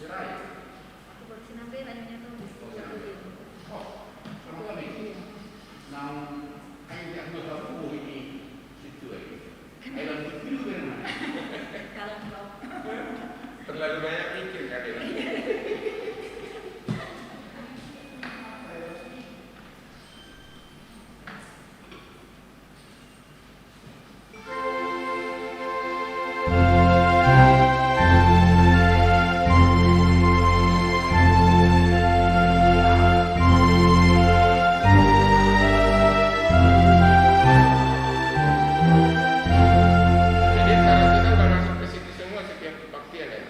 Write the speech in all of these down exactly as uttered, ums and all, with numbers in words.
Aku buat sinampe, lainnya tuh. Oh, sinampe. Oh, sama kami. Iya. Nang, kayak dia nggak tahu ini situ aja. Ayo, lanjut dulu, Bang. Kalau mau. Terlalu banyak mikir, kan, ya? Iya. Jadi, sekarang kita udah masuk ke situ semua, setiap kebaktian, ya?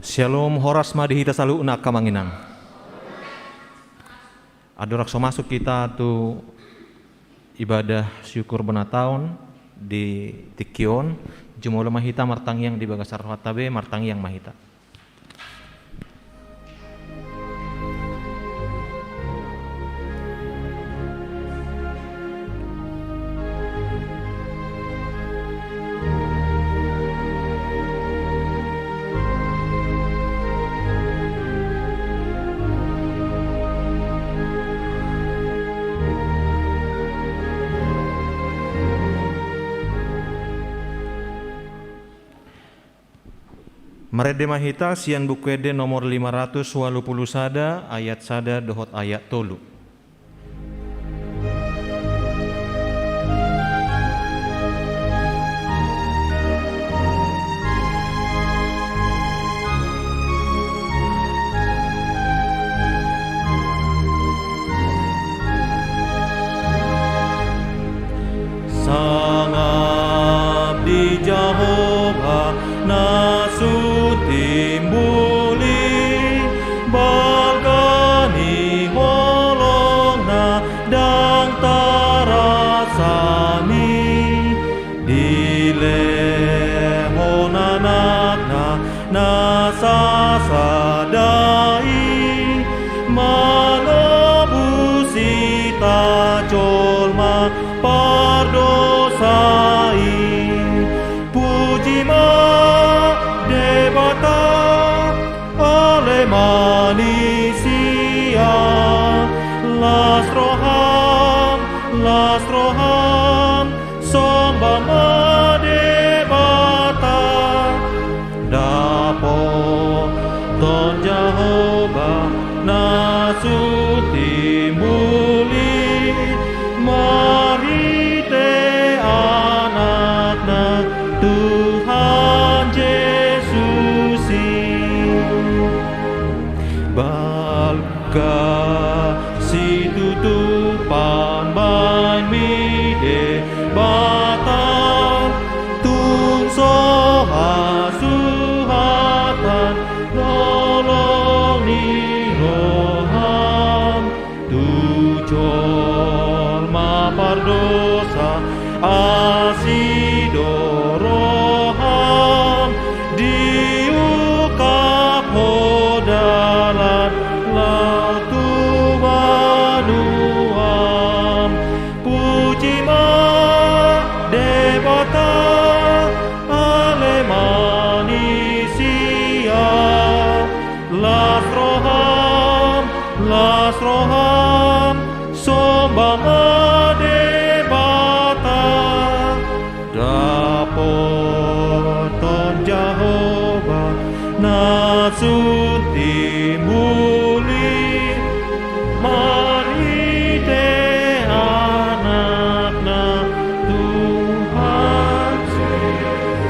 Syalom, horas ma di hita saluhutna angka amang inang. Andorang so masuk hita tu ibadah syukur bona taon di tingki on, jumolo ma hita martangiang di bagasan rohanta be, martangiang ma hita. Marende ma hita sian Buku Ende nomor lima ratus ualu pulu sada, ayat sada dohot ayat tolu. Sangap di Jahowa na sun timbul i, balga ni holongna ndang tarasani. Dilehon Anakna na sasada i, manobus hita jolma pardosa i. Puji ma Debata, ale manisia. Las roham, las roham, somba ma Debata. Dapoton Jahowa na sun timbul i, marhite Anakna Tuhan Jesus i. Balga situtupan baen mi Debata, tung so hasuhatan holong ni roham tu jolma pardosa, asi do roham, diungkap ho dalan laho tu banuam. Puji ma Debata, ale manisia. Las roham, las roham, somba ma Debata. Dapoton Jahowa na sun timbul i, marhite Anakna Tuhan Jesus.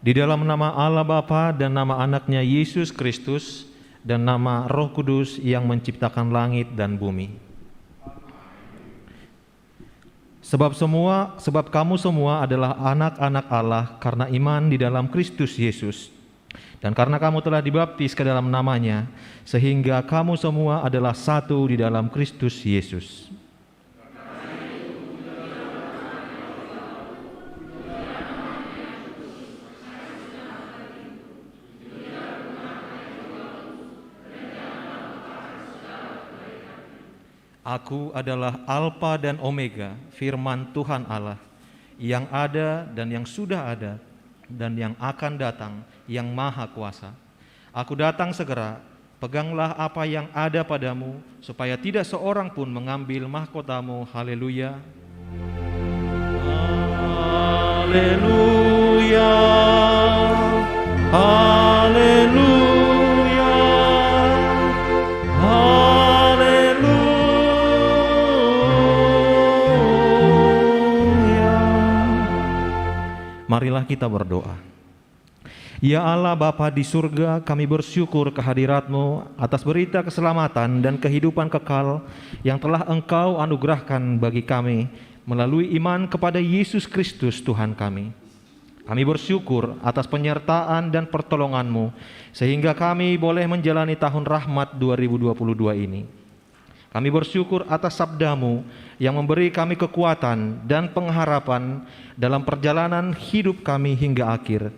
Di dalam nama Allah Bapa dan nama Anaknya Yesus Kristus dan nama Roh Kudus yang menciptakan langit dan bumi. Sebab semua, sebab kamu semua adalah anak-anak Allah karena iman di dalam Kristus Yesus. Dan karena kamu telah dibaptis ke dalam nama-Nya, sehingga kamu semua adalah satu di dalam Kristus Yesus. Aku adalah Alfa dan Omega, firman Tuhan Allah, yang ada dan yang sudah ada, dan yang akan datang, yang Maha Kuasa. Aku datang segera, peganglah apa yang ada padamu, supaya tidak seorang pun mengambil mahkotamu. Haleluya. Haleluya. Haleluya. Haleluya. Marilah kita berdoa. Ya Allah, Bapa di surga, kami bersyukur kehadirat-Mu atas berita keselamatan dan kehidupan kekal yang telah Engkau anugerahkan bagi kami melalui iman kepada Yesus Kristus, Tuhan kami. Kami bersyukur atas penyertaan dan pertolongan-Mu, sehingga kami boleh menjalani tahun rahmat dua ribu dua puluh dua ini. Kami bersyukur atas sabda-Mu yang memberi kami kekuatan dan pengharapan dalam perjalanan hidup kami hingga akhir.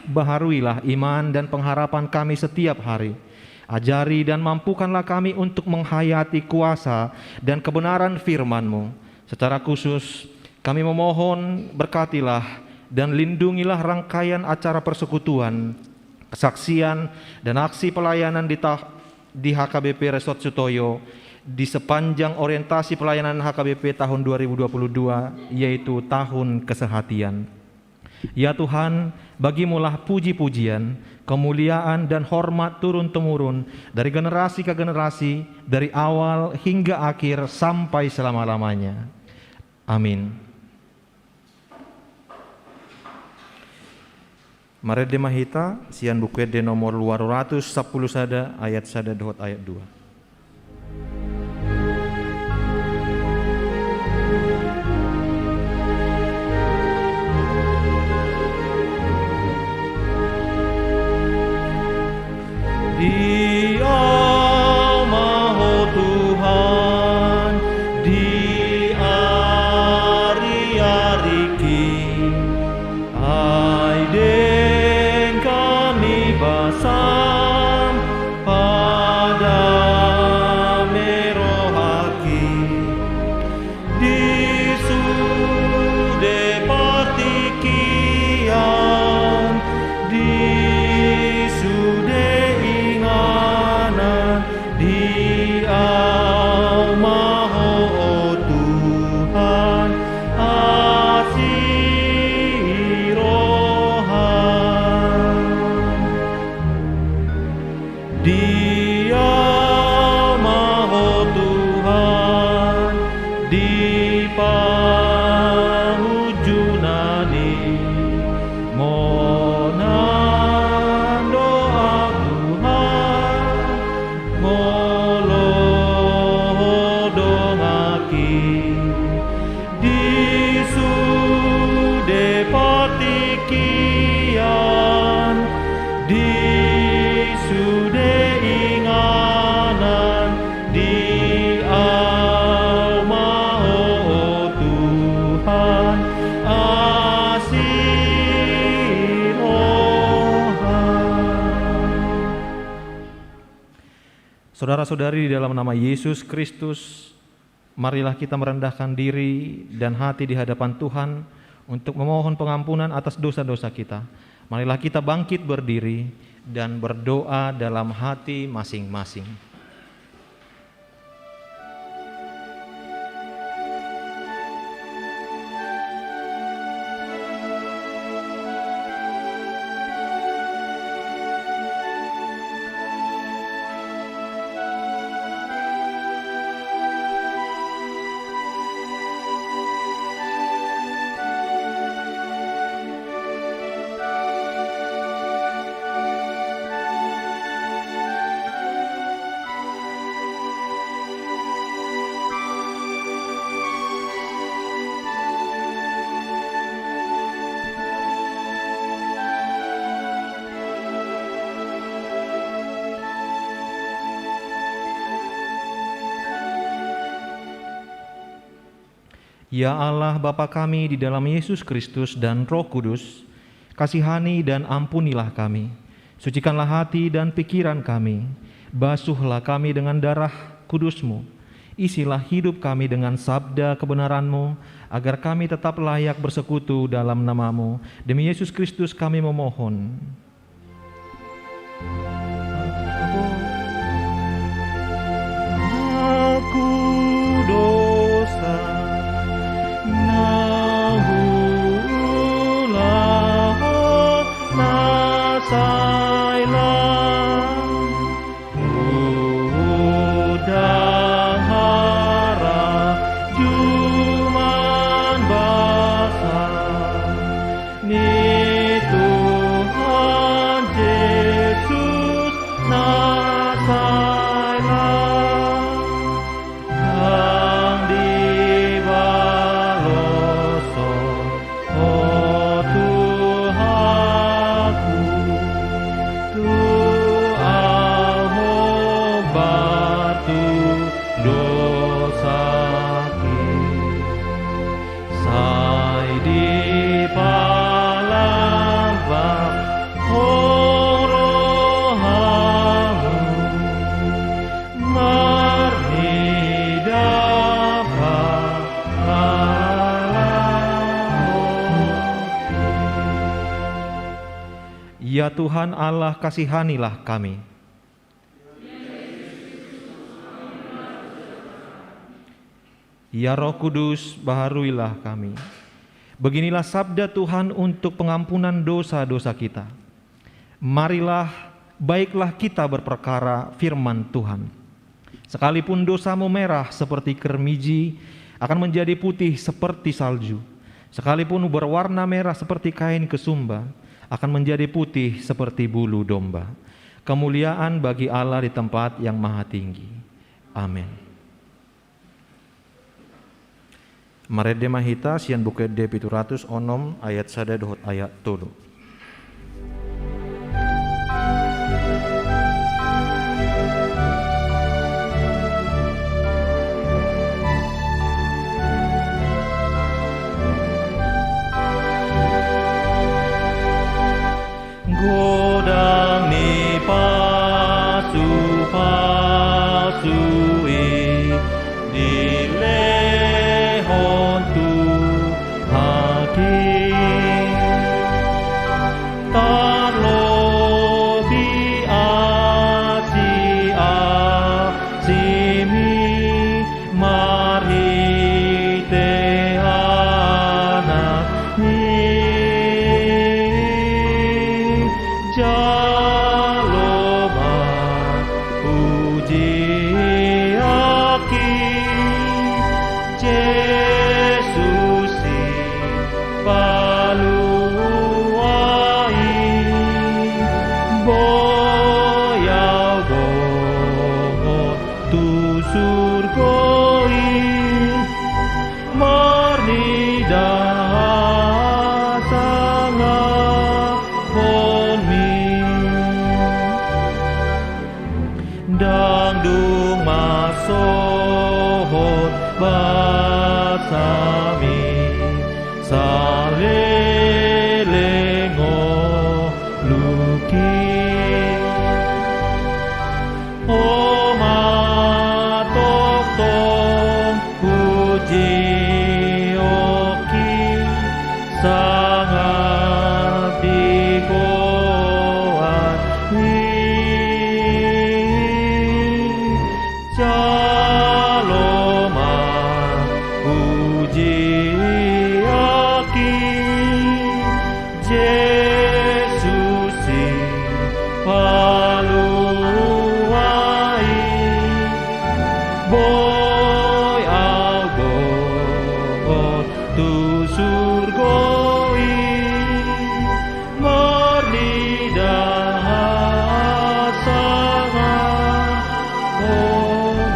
Baharuilah iman dan pengharapan kami setiap hari. Ajari dan mampukanlah kami untuk menghayati kuasa dan kebenaran firman-Mu. Secara khusus, kami memohon, berkatilah dan lindungilah rangkaian acara persekutuan, kesaksian, dan aksi pelayanan di tah-, di H K B P Resort Sutoyo di sepanjang orientasi pelayanan H K B P tahun dua ribu dua puluh dua, yaitu tahun kesehatian. Ya Tuhan, bagi-Mulah puji-pujian, kemuliaan, dan hormat turun-temurun dari generasi ke generasi, dari awal hingga akhir, sampai selama-lamanya. Amin. Marende ma hita sian Buku Ende nomor dua ratus sampulu sada, ayat sada dohot ayat dua. Di Ahu ma ho Tuhan, di ari-ariki, ai dengkami basam, padame rohaki. Di sude partingkian, di sude inganan, di Ahu ma ho, o Tuhan, asi roha. Di Ahu ma ho Tuhan, di pangunjunan i, monan do Ahu Tuhan, molo ho dongaki. Di sude partingkian, di sude inganan, di Ahu ma ho, o Tuhan, asi roha. Saudara-saudari di dalam nama Yesus Kristus, marilah kita merendahkan diri dan hati di hadapan Tuhan untuk memohon pengampunan atas dosa-dosa kita. Marilah kita bangkit berdiri dan berdoa dalam hati masing-masing. Ya Allah, Bapa kami di dalam Yesus Kristus dan Roh Kudus, kasihani dan ampunilah kami. Sucikanlah hati dan pikiran kami. Basuhlah kami dengan darah kudus-Mu. Isilah hidup kami dengan sabda kebenaran-Mu, agar kami tetap layak bersekutu dalam nama-Mu. Demi Yesus Kristus kami memohon. Aku dosa na huulahon na sai lam, hudang harap juman basa ni Tuhan Jesus Ya Tuhan Allah, kasihanilah kami. Ya Roh Kudus, baharuilah kami. Beginilah sabda Tuhan untuk pengampunan dosa-dosa kita. Marilah, baiklah kita berperkara firman Tuhan. Sekalipun dosamu merah seperti kermiji, akan menjadi putih seperti salju. Sekalipun berwarna merah seperti kain kesumba, akan menjadi putih seperti bulu domba. Kemuliaan bagi Allah di tempat yang maha tinggi. Amin. Marende ma hita sian Buku Ende pitu ratus onom ayat sada dohot ayat tolu. Godang ni pasupasu i dilehon Tuhan i. Tarlobi asi-asimi marhite Anak i, jalo ma pujian i Jesus i palua i. Boi au dohot tu surgo i, marnida hasangapon mi. Ndang dung masohot basami saleleng ngolungki. Ho ma tongtong pujion i sangap di goar i. Jalo ma pujion i Jesus i palua i. Boi au dohot tu surgo i, marnida hasangapon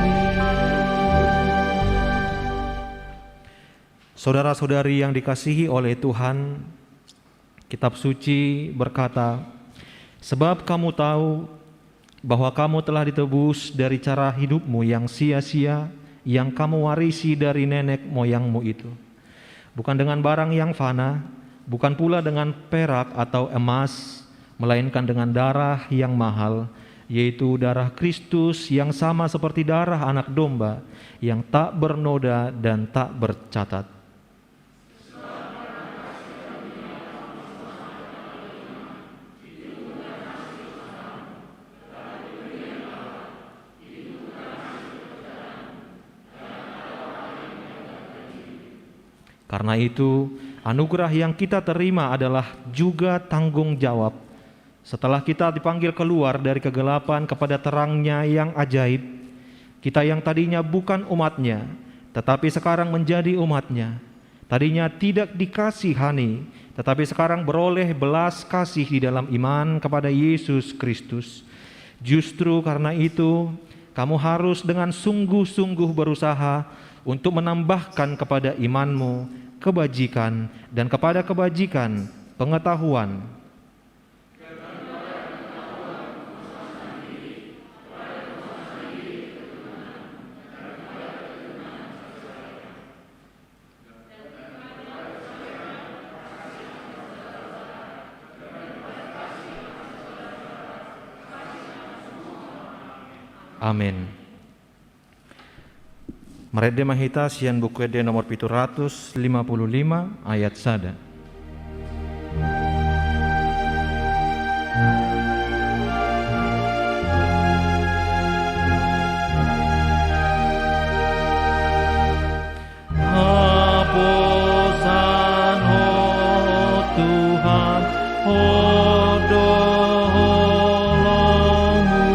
mi. Saudara-saudari yang dikasihi oleh Tuhan, Kitab Suci berkata, "Sebab kamu tahu bahwa kamu telah ditebus dari cara hidupmu yang sia-sia, yang kamu warisi dari nenek moyangmu itu. Bukan dengan barang yang fana, bukan pula dengan perak atau emas, melainkan dengan darah yang mahal, yaitu darah Kristus yang sama seperti darah Anak Domba yang tak bernoda dan tak bercacat." Karena itu, anugerah yang kita terima adalah juga tanggung jawab. Setelah kita dipanggil keluar dari kegelapan kepada terang-Nya yang ajaib, kita yang tadinya bukan umat-Nya, tetapi sekarang menjadi umat-Nya, tadinya tidak dikasihani, tetapi sekarang beroleh belas kasih di dalam iman kepada Yesus Kristus. Justru karena itu, kamu harus dengan sungguh-sungguh berusaha untuk menambahkan kepada imanmu kebajikan, dan kepada kebajikan, pengetahuan, Amin. Marende ma hita sian Buku Ende nomor pitu ratus lima puluh lima ayat sada. Haposan Ho Tuhan, Ho do holongku.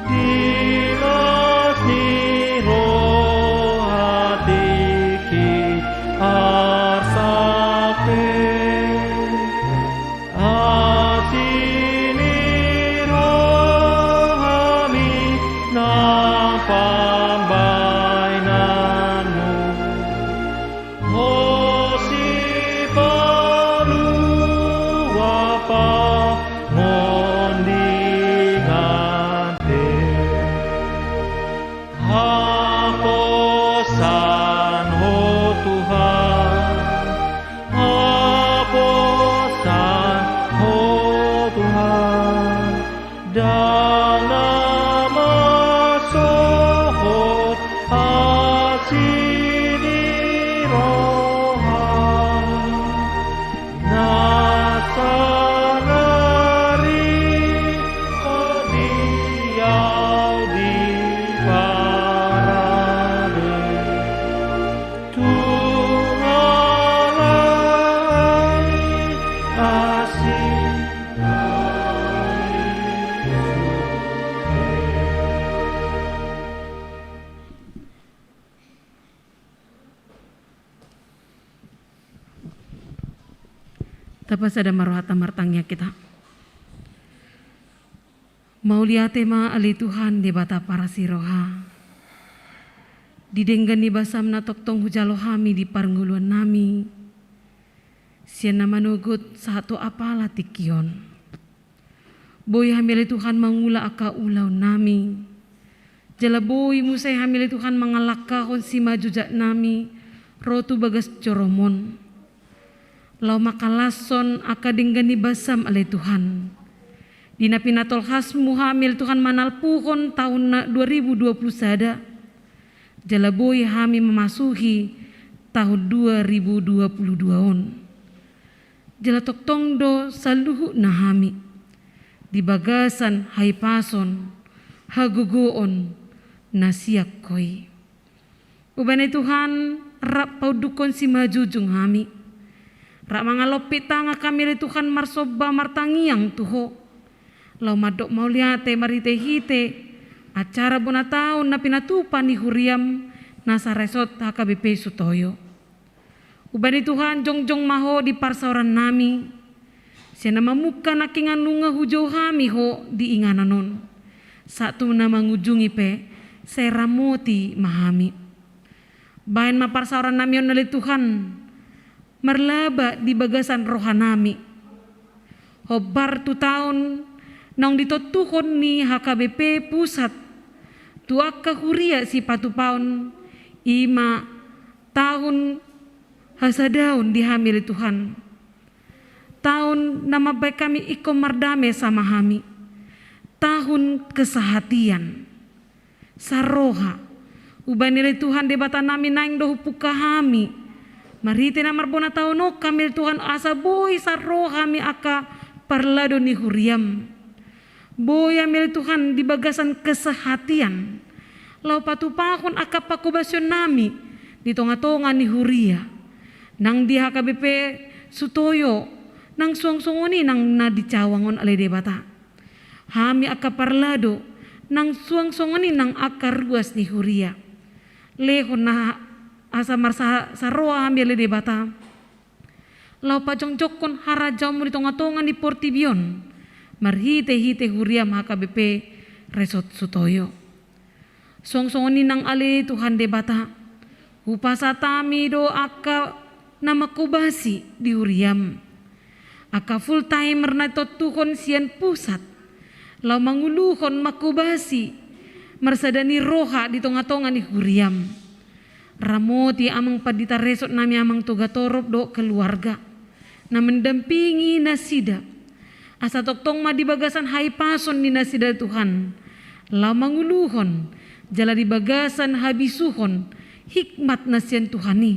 Di las ni roha tingki arsakte. Asi ni rohami nang pambahenanmu. Ho sipalua pangondingante. Haposan Ho Tuhan, haposan Ho Tuhan, ndang na masohot asi ni roha. Na sanari ho di au di parade. Tung alai asi. Tapasada ma rohanta, martangiang hita. Mauliate ma ale Tuhan Debata parasi roha. Di denggan ni basam na tongtong hujalo hami di parngoluannami. Sian na manogot sahat tu apala tingki on. Boi hami ale Tuhan mangula angka ulaonnami. Jala boi muse hami ale Tuhan mangalangkahon simanjujutnami ro tu bagas joroMon. Laho mangkalashon angka denggan ni basam ale Tuhan. Di na pinatolhasMu hami ale Tuhan manalpuhon taon na dua ribu dua puluh sada. Jala boi hami mamasuhi taon dua ribu dua puluh dua on. Jala tongtong do saluhutna hami di bagasan hahipason, hagogoon na sian Ho i. Hubani Tuhan, rap paundukhon simanjujung hami. Rap mangalompit tangan hami ale Tuhan marsomba martangiang tu Ho. Laho mandok mauliate marhitehite acara bona taon na pinatupa ni huriaM na saresort H K B P Sutoyo. Hubani Tuhan, jongjong ma Ho di parsaorannami. Sian na mamungka nangkiningan nunga hujou hami Ho di inganan on. Sahat tu na mangujungi pe, sai ramoti ma hami. Bahen ma parsaorannami on ale Tuhan, marlaba di bagasan rohanami. Hombar tu taon naung ditontuhon ni H K B P Pusat tu angka huria sipatupaon, i ma taon hasadaon di hami ale Tuhan. Taon na mambahen hami ingkon mardame sama hami. Taon kesehatian. Saroha. Hubani ale Tuhan Debatanami, naeng do hupungu hami. Marhite na marbona taon on hami ale Tuhan asa boi saroha hami angka parlado ni huriaM. Boi hami ale Tuhan di bagasan kesehatian. Laho patupahon angka pangkobasionnami di tongatonga ni huria. Nang di H K B P Sutoyo, nang suang songon i nang na di Cawang on ale Debata. Hami angka parlado, nang suang songon i nang angka ruas ni huria. Lehon na asa marsaroha hami ale Debata. Laho pajongjongkon harajaonMu di tongatonga ni portibi on, marhitehite huriaM H K B P Resort Sutoyo. Suang songon i nang ale Tuhan Debata, hupasahat hami do angka na mangkobasi di huriaM. Angka full timer na ditontuhon sian pusat. Laho manguluhon mangkobasi marsada ni roha di tongatonga ni huriaM. Ramoti Amang Pandita Resortnami Amang Togatorop dohot keluarga. Na mendampingi nasida. Asa tongtong ma di bagasan hahipason ni nasida Tuhan. Laho manguluhon, jala di bagasan habisuhon, hikmat na sian Tuhan i.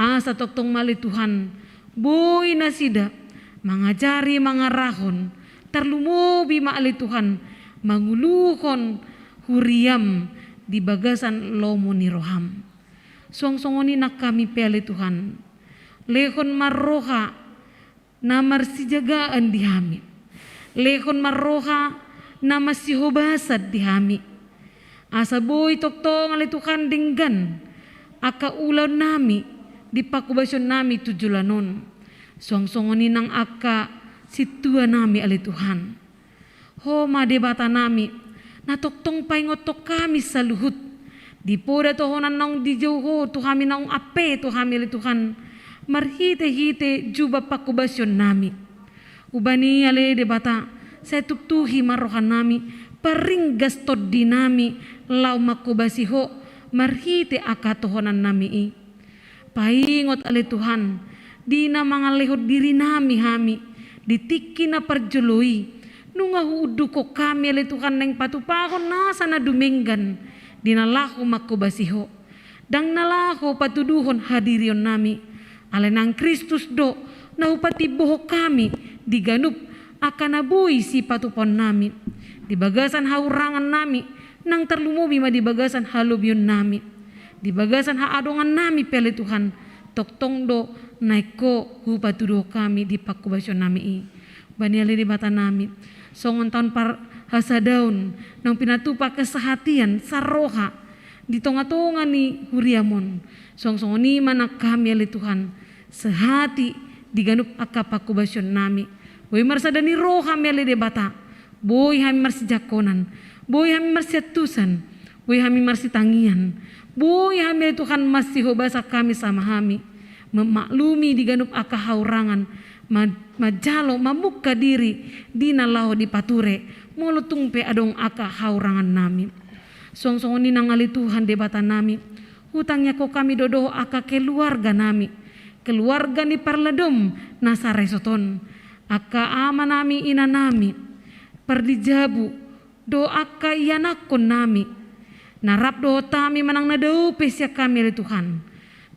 Asa tongtong ma ale Tuhan, boi nasida, mangajari, mangarahon, tarlumobi ma ale Tuhan, manguluhon huriaM di bagasan lomo ni rohaM. Suang songon i nang hami pe ale Tuhan, lehon ma roha na marsijagaan di hami. Lehon ma roha na marsihobasan di hami. Asa boi tongtong ale Tuhan denggan angka ulaonnami di panghobasiononnami tu joloan on. Suang songon i nang angka sintuanami ale Tuhan. Ho ma Debatanami, na tongtong paingothon hami saluhut. Di poda tohonan naung dijou Ho tu hami, naung ampe tu hami ale Tuhan, marhitehite juba panghobasionnami. Umbahen i ale Debata, sai tuktuhi ma rohanami, paringgas tondinami, laho manghobasi Ho, marhite angka tohonannami i. Paingot ale Tuhan, di na mangalehon dirinami hami, di tingki na parjolo i, nunga huundukhon hami ale Tuhan naeng patupahon nasa na dumenggan, di na laho manghobasi Ho. Ndang na laho patuduhon hadirionnami, alai nang Kristus do na hupatimbohon hami di ganup angka na boi sipatupaonnami, di bagasan hahurangannami, nang tarlumobi ma di bagasan halobionnami, di bagasan haadongannami pe ale Tuhan, tongtong do naeng Ho hupatuduhon hami di panghobasionnami i. Umbahen i ale Debatanami, songon taon parhasadaon naung pinatupa kesehatian saroha di tongatonga ni huriaM on, suang songon i ma nang hami ale Tuhan, sehati di ganup angka panghobasionnami. Boi marsada ni roha hami ale Debata, boi hami marsijangkonan, boi hami marsiantusan, boi hami marsitangian, boi hami ale Tuhan marsihobasan hami sama hami, memaklumi di ganup angka haurangan, ma-, manjalo mamungka diri di na laho dipature, molo tung pe adong angka haurangannami. Suang songon i nang ale Tuhan Debatanami, hutangiangkon hami do dohot angka keluarganami, keluarga ni parladoM na saresot on, angka amanami, inanami, pardijabu, dohot angka ianakkonnami, na rap dohot hami manang na dao pe sian hami ale Tuhan.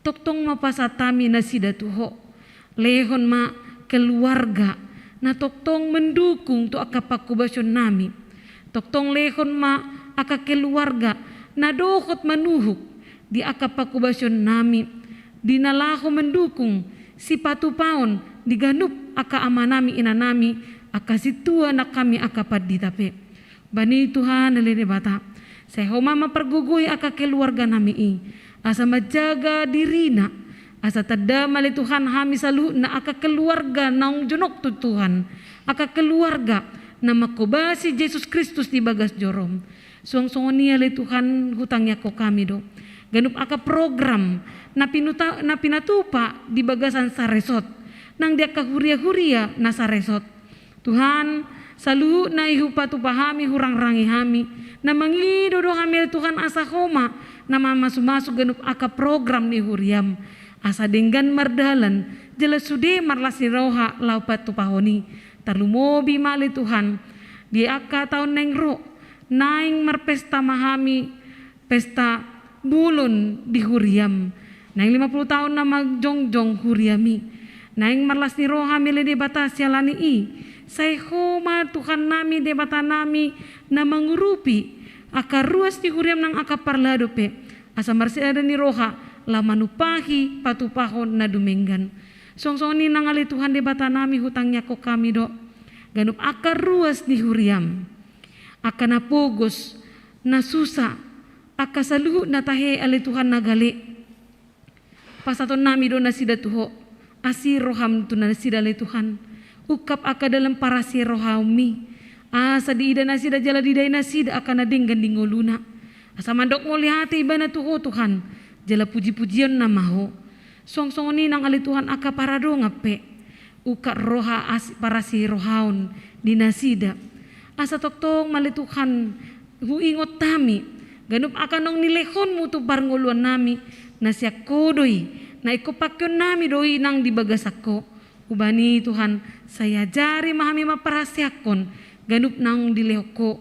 Tongtong ma pasahat hami nasida tu Ho. Lehon ma keluarga na tongtong mendukung tu angka panghobasionnami. Tongtong lehon ma angka keluarga na dohot manuhuk di angka panghobasionnami, di na laho mendukung sipatupaon di ganup angka amanami, inanami, angka sintua nang hami angka pandita pe. Umbahen i Tuhan ale Debata, sai Ho ma mampargogoi angka keluarganami i, asa manjaga dirina, asa tanda ma ale Tuhan hami saluhutna angka keluarga naung jonok tu Tuhan, angka keluarga na manghobasi Jesus Kristus di bagas joroM. Suang songon i ale Tuhan, hutangiangkon hami do ganup angka program na pinuta-, na pinatupa di bagasan saresot, nang di angka huria-huria na saresot. Tuhan, saluhutna i hupatupa hami, hurangrangi hami, na mangido do hami ale Tuhan asa Ho ma na mamasumasu ganup angka program ni huriaM, asa denggan mardalan, jala sude marlas ni roha laho patupahon i. Tarlumobi ma ale Tuhan, di angka taon naeng ro, naeng marpesta ma hami, pesta bolon di huriaM. Naeng lima pulu taon na manjongjong huriaM i. Naeng marlas ni roha hami ale Debata siala ni i. Sai Ho ma Tuhannami, Debatanami, na mangurupi angka ruas ni huriaM nang angka parlado pe, asa marsada ni roha laho manumpahi patupahon na dumenggan. Suang songon i nang ale Tuhan Debatanami, hutangiangkon hami do ganup angka ruas ni huriaM, angka na pogos, na susa, angka saluhut na tahe ale Tuhan na gale. Pasahatonnami do nasida tu Ho, asi rohaM tu nasida ale Tuhan. Ungkap angka dalan parasi rohaMi, asa diida nasida jala didai nasida angka na denggan di ngoluna. Asa mandok mauliate ibana tu Ho Tuhan, jala pujipujionna ma Ho. Suang songon i nang ale Tuhan angka paradongan pe, ungkap roha as-, parasi rohaon di nasida. Asa tongtong ma ale Tuhan, huingot hami ganup angka naung nilehonMu tu parngoluannami, na sian Ho do i, na ingkon pangkeonnami do i nang di bagasan Ho. Umbahen i Tuhan, sai ajari ma hami mamparhaseanghon ganup naung dilehon Ho,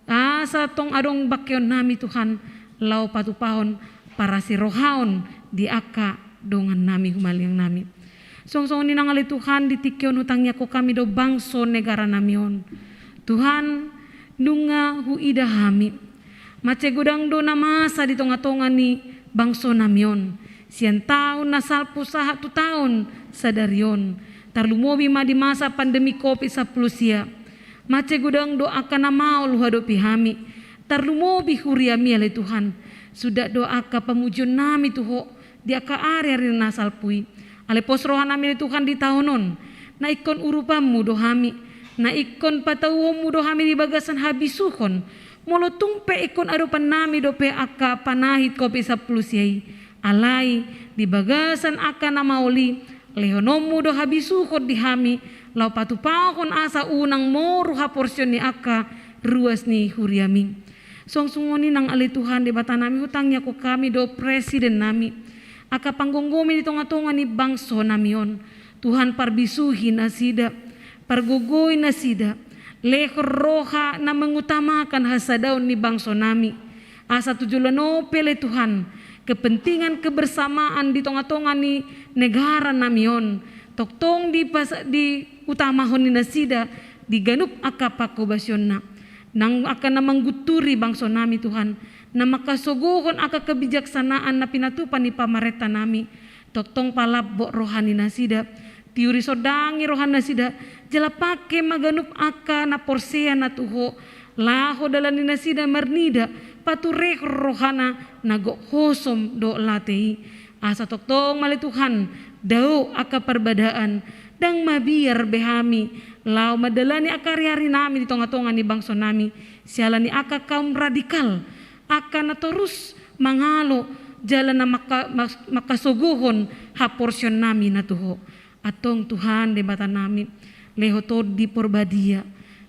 asa tong adong bangkeonnami Tuhan, laho patupahon parasi rohaon di angka dongannami humaliangnami. Songon songon i nang ale Tuhan, di tingki on hutangiangkon hami do bangso negara nami on. Tuhan, nunga huida hami. Mansai godang do na masa di tonga-tonga ni bangso nami on. Sian taon na salpu sahat tu taon sadari on. Tarlumobi ma di masa pandemi covid sampulu sia. Mansai godang do angka na maol huadopi hami. Tarlumobi huriami ale Tuhan. Suda do angka pamujion nami tu Ho. Di angka ari-ari na salpu i. Alai pos roha nami ale Tuhan di taon on. Na ingkon urupanmu do hami. Na ingkon patauhonmu do hami di bagasan habisuhon. Molo tung pe ingkon adopan nami dope angka panahit covid sampulu sia i. Alai di bagasan angka na maol i. Lehononmu do habisuhon di hami. Laho patupahon asa unang moru haporseaon ni angka ruas ni huriami. Songon songon i nang ale Tuhan Debata nami, hutangiangkon hami do presiden nami. Angka panggomgomi di tonga-tonga ni bangso nami on. Tuhan parbisuhi nasida, pargogoi nasida, lehon roha na mengutamakan hasadaon ni bangso nami. Asa tu joloan on pe ale Tuhan, kepentingan kebersamaan di tonga-tonga ni negara nami on. Tongtong di pas-, di utamahon ni nasida di ganup angka pangkobasionna. Nang angka na manggunturi bangso nami Tuhan, na mangkasogohon angka kebijaksanaan na pinatupa ni pamarenta nami, tongtong palambok roha ni nasida, tiuri sondangi roha nasida, jala pangke ma ganup angka na porsea na tu Ho, laho dalan ni nasida marnida, paturehon rohana na gok hosom dohot late i. Asa tongtong ma ale Tuhan, dao angka parbadaan, ndang mabiar be hami, laho mandalani angka ari-ari nami di tonga-tonga ni bangso nami, siala ni angka kaum radikal, angka na torus mangalo jala na mangka-, mas-, mangkasogohon haporseaon nami na tu Ho. Antong Tuhan Debata nami, lehon Tondi Porbadia,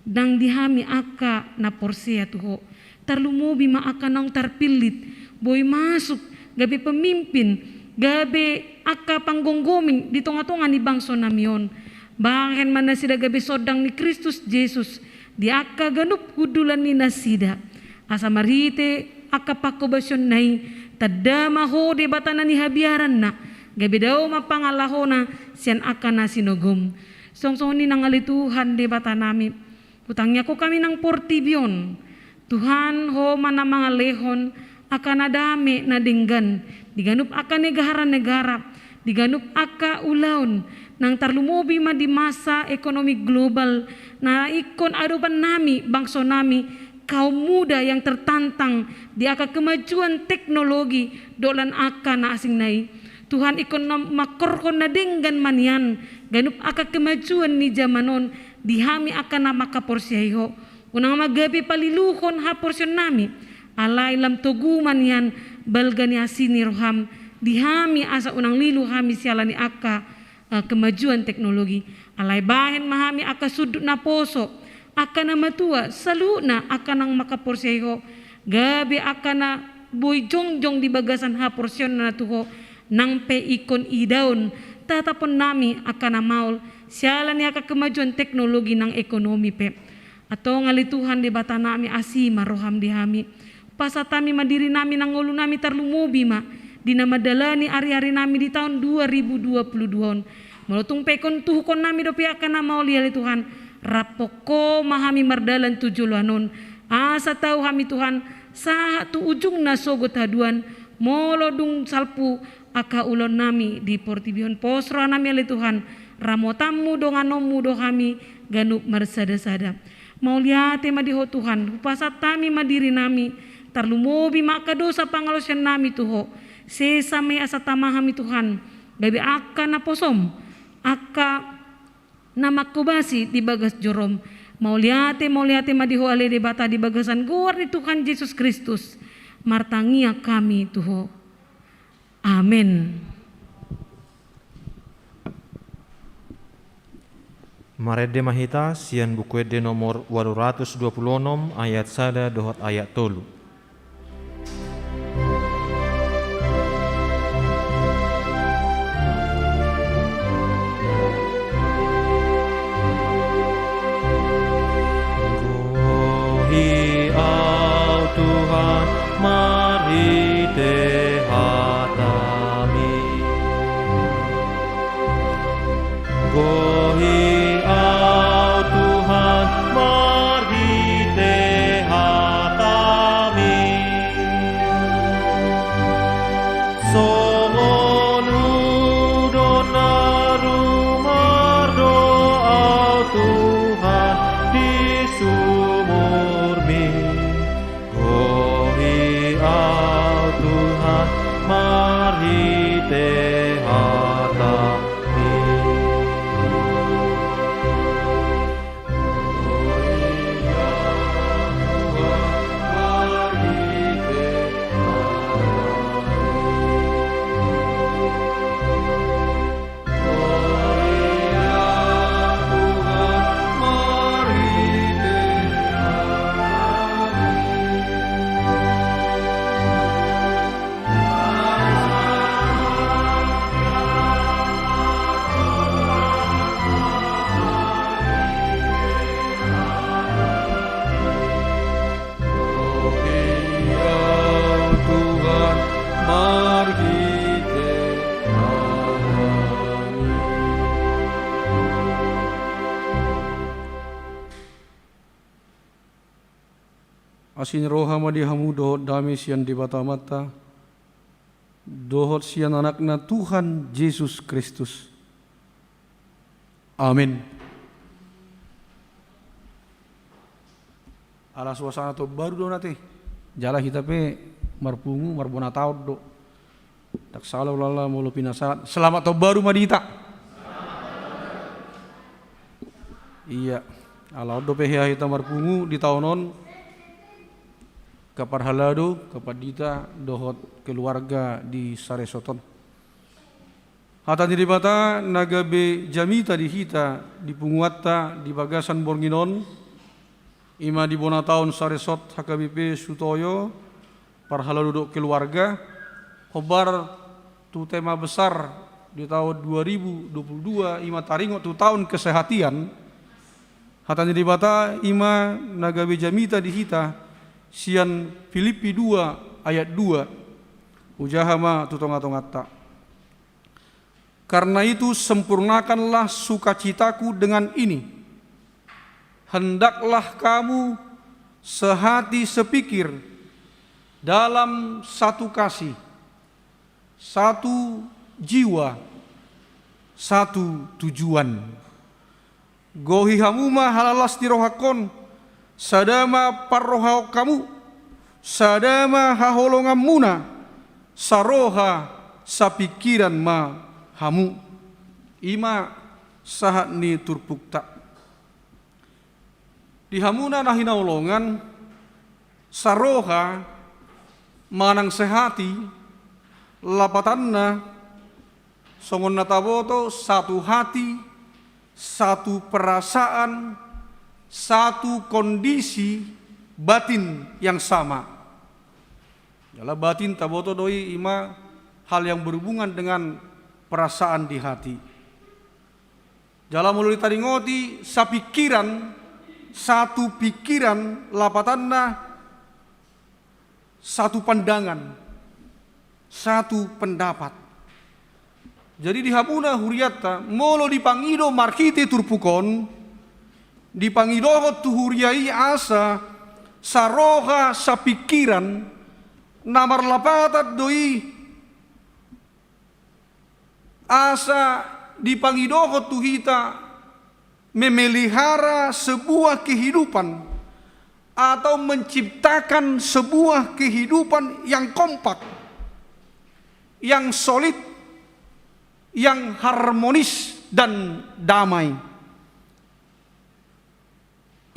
nang di hami angka na porsea tu Ho. Tarlumobi ma angka naung tarpillit, boi masuk, gabe pemimpin, gabe angka panggomgomi di tonga-tonga ni bangso nami on. Bahen ma nasida gabe sondang ni Kristus Jesus, di angka ganup hundulan ni nasida. Asa marhite angka pangkobasionna i, tanda ma Ho Debata na nihabiaranna, gabe dao ma pangalahona sian angka na sinogom. Songon songon i nang ale Tuhan Debata nami. Hutangiangkon hami nang portibi on. Tuhan, Ho ma na mangalehon angka na dame na denggan di ganup angka negara-negara, di ganup angka ulaon, nang tarlumobi ma di masa ekonomi global na ingkon adopan nami, bangso nami, kaum muda yang tertantang di angka kemajuan teknologi dohot lan angka na asing na i. Tuhan, ingkon na mangkorhon na denggan ma nian ganup angka kemajuan ni jaman on di hami angka na mangkaporseai Ho. Unang ma gabe paliluhon haporseaon nami, alai lam togu ma nian balga ni asi ni roham di hami asa unang lilu hami siala ni angka, eh, kemajuan teknologi. Alai bahen ma hami angka sundut naposo, angka na matua, saluhutna angka naung mangkaporseai Ho, gabe angka na boi jongjong di bagasan haporseaonna tu Ho, nang pe ingkon idaon tatapon nami angka na maol siala ni angka kemajuan teknologi nang ekonomi pe. Antong ale Tuhan Debata nami, asi ma roham di hami. Pasahat hami ma diri nami nang ngolu nami, tarlumobi ma di na mandalani ari-ari nami di taon dua ribu dua puluh dua on. Molo tung pe ingkon tuhukkon nami dope angka na maol i ale Tuhan, raphon Ho ma hami mardalan tu joloan on. Asa tau hami Tuhan, sahat tu ujungna sogot haduan, molo dung salpu angka ulaon nami di portibi on. Pos roha nami ale Tuhan, ramotanmu donganonmu do hami ganup marsada-sada. Mauliate ma di Ho Tuhan, hupasahat hami ma diri nami, tarlumobi ma angka dosa pangalaosion nami tu Ho. Sesa ma i asa tama hami Tuhan, gabe angka naposom, angka na mangkobasi di bagas jorom. Mauliate, mauliate ma di Ho ale Debata di bagasan goar ni Tuhan Jesus Kristus. Martangiang hami tu Ho. Amen. Marende ma hita sian Buku Ende nomor ualu ratus dua pulu onom, ayat sada dohot ayat tolu. Gohi au Tuhan, marhite hataMi. Gohi au Tuhan marhite hataMi. Songon udoM na rumar do au Tuhan di sumurMi. Gohi au Tuhan marhite hataMi. Gohi au Tuhan marhite hataMi. Asi ni roha ma di hamu dohot dame sian Debata Amanta dohot sian Anakna Tuhan Jesus Kristus. Amen. Ala suasana taon baru do on ate. Jala hita pe marpungu, marbona taon do. Ndang sala ulala molo pinasahat. Selamat taon baru ma di hita. Ia, ala on dope hea hita marpungu di taon on. Angka parhalado, angka pandita dohot keluarga di Saresot on. Hata ni Debata na gabe jamita di hita, di punguanta, di bagasan borngin on, i ma di bona taon Saresot H K B P Sutoyo, parhalado dohot keluarga, hombar tu tema besar di taon dua ribu dua puluh dua, i ma taringot tu taon kesehatan. Hata ni Debata i ma na gabe jamita di hita sian Pilippi dua ayat dua. Hujaha ma tu tonga-tonganta. Karena itu, sempurnakanlah sukacitaku dengan ini. Hendaklah kamu sehati sepikir, dalam satu kasih, satu jiwa, satu tujuan. Gohi hamu ma halalas ni rohangkon, sada ma parrohaon hamu, sada ma haholonganmuna, saroha sapingkiran ma hamu. I ma sahat ni turpukta. Di hamuna na hinaholongan, saroha manang sehati, lapatanna songon na taboto, satu hati, satu perasaan, satu kondisi batin yang sama. Jala batin taboto do i, i ma hal yang berhubungan dengan perasaan di hati. Jala molo ditaringoti sapingkiran, satu pikiran, lapatanna satu pandangan, satu pendapat. Jadi di hamuna hurianta, molo dipangido marhite turpuk on, dipangidohon tu huria i asa saroha sapingkiran, na marlapatan do i, asa dipangidohon tu hita memelihara sebuah kehidupan atau menciptakan sebuah kehidupan yang kompak, yang solid, yang harmonis dan damai.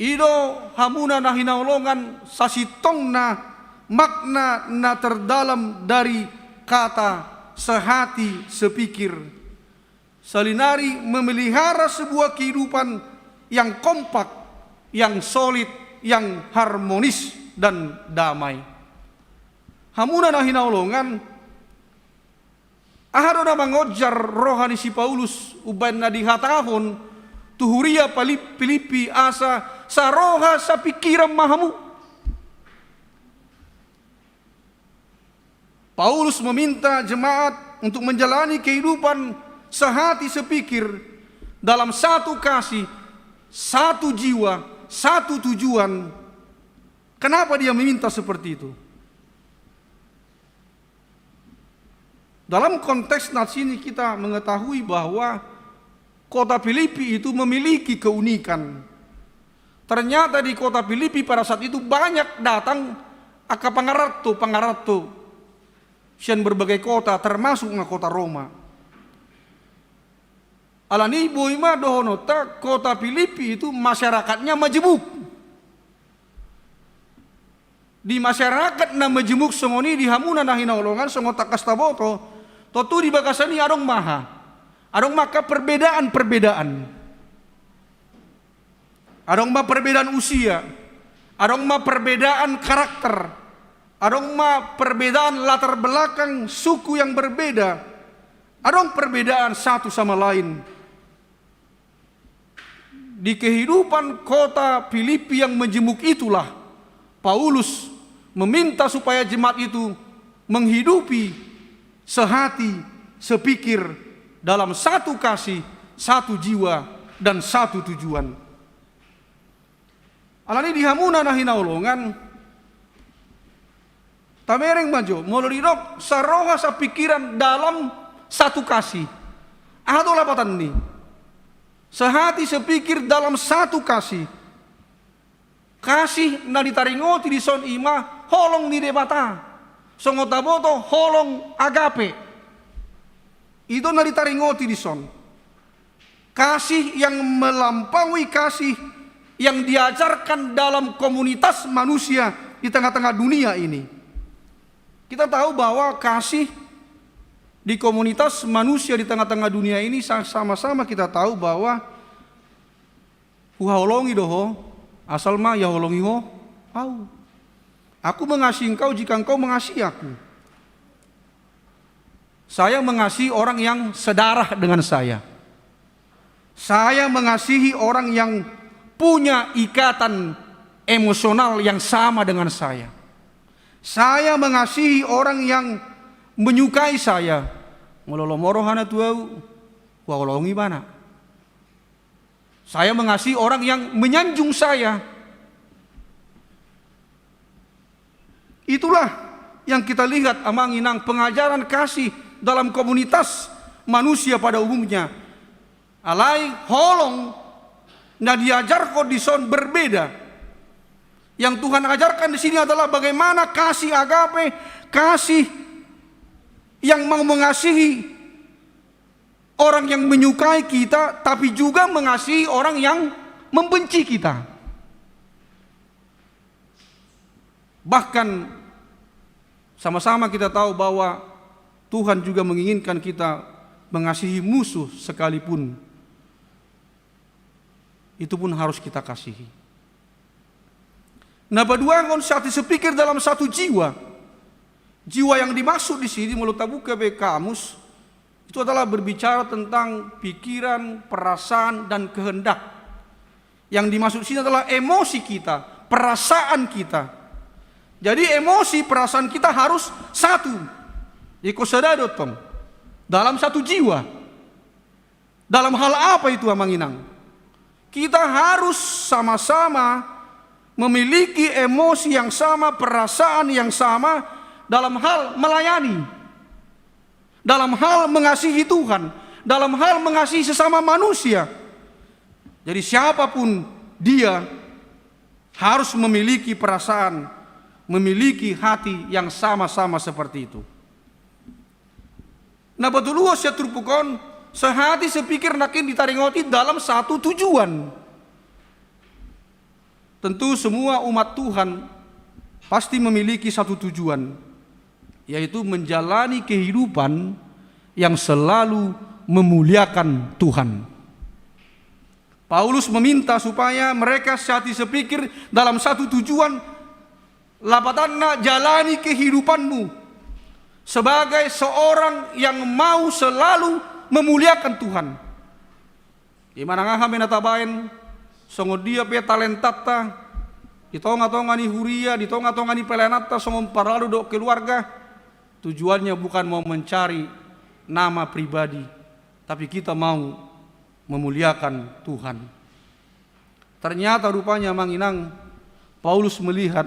I do hamuna na hinaholongan sasintongna makna na terdalam dari kata sehati sepikir. Salinari memelihara sebuah kehidupan yang kompak, yang solid, yang harmonis dan damai. Hamuna na hinaholongan, aha do na mangonjar roha ni si Paulus umbaen na dihatahon tu huria Pilip-, Pilippi asa saroha sapingkiran ma hamu? Paulus meminta jemaat untuk menjalani kehidupan sehati sepikir, dalam satu kasih, satu jiwa, satu tujuan. Kenapa dia meminta seperti itu? Dalam konteks nats ini kita mengetahui bahwa kota Filipi itu memiliki keunikan. Ternyata di kota Filipi pada saat itu banyak datang angka pangaranto-pangaranto sian berbagai kota, termasuk nga kota Roma. Alani i boi ma dohononta kota Filipi itu masyarakatnya majemuk. Di masyarakat na majemuk songon i, di hamuna na hinaholongan, songon tangkas taboto, tontu di bagasan i adong ma aha? Adong ma angka perbedaan-perbedaan. Adong ma perbedaan usia, adong ma perbedaan karakter, adong ma perbedaan latar belakang suku yang berbeda, adong perbedaan satu sama lain. Di kehidupan kota Filipi yang majemuk itulah, Paulus meminta supaya jemaat itu menghidupi sehati, sepikir, dalam satu kasih, satu jiwa, dan satu tujuan. Alani i di hamuna na hinaholongan, tabereng ma jo, molo didok saroha sapikiran dalam satu kasih. Aha do lapatan ni? Sehati, sepikir, dalam satu kasih. Kasih na ditaringoti dison i ma holong ni Debata. Songon taboto holong agape. I do na ditaringoti dison. Kasih yang melampaui kasih yang diajarkan dalam komunitas manusia di tengah-tengah dunia ini. Kita tahu bahwa kasih di komunitas manusia di tengah-tengah dunia ini sa-, sama-sama kita tahu bahwa huhaholongi do ho, asal ma ia holongi ho au. Aku mengasihi engkau jika engkau mengasihi aku. Saya mengasihi orang yang sedarah dengan saya. Saya mengasihi orang yang punya ikatan emosional yang sama dengan saya. Saya mengasihi orang yang menyukai saya. Molo lomo rohana tu au, huhaholongi ibana. Saya mengasihi orang yang menyanjung saya. Itulah yang kita lihat, amang inang, pengajaran kasih dalam komunitas manusia pada umumnya. Alai holong na diajarhon dison berbeda. Yang Tuhan ajarkan di sini adalah bagaimana kasih agape, kasih yang mau mengasihi orang yang menyukai kita, tapi juga mengasihi orang yang membenci kita. Bahkan sama-sama kita tahu bahwa Tuhan juga menginginkan kita mengasihi musuh sekalipun. Itu pun harus kita kasihi. Na paduahon, sehati sepikir dalam satu jiwa. Jiwa yang dimaksud di sini, molo tabuka be kamus, itu adalah berbicara tentang pikiran, perasaan, dan kehendak. Yang dimaksud sini adalah emosi kita, perasaan kita. Jadi emosi, perasaan kita harus satu. Iko sada do tong. Dalam satu jiwa. Dalam hal apa itu, amang inang? Kita harus sama-sama memiliki emosi yang sama, perasaan yang sama dalam hal melayani, dalam hal mengasihi Tuhan, dalam hal mengasihi sesama manusia. Jadi siapapun dia harus memiliki perasaan, memiliki hati yang sama-sama seperti itu. Na patoluhon sian turpuk on, sehati sepikir nangkin ditaringoti dalam satu tujuan. Tentu semua umat Tuhan pasti memiliki satu tujuan, yaitu menjalani kehidupan yang selalu memuliakan Tuhan. Paulus meminta supaya mereka sehati sepikir dalam satu tujuan, lapatanna, jalani kehidupanmu sebagai seorang yang mau selalu memuliakan Tuhan. Ima nang aha ma na tabaen, songon dia pe talentanta, di tonga-tonga ni huria, di tonga-tonga ni pelayananta, songon paradu dohot keluarga, tujuannya bukan mau mencari nama pribadi, tapi kita mau memuliakan Tuhan. Ternyata rupanya, Amang Inang, Paulus melihat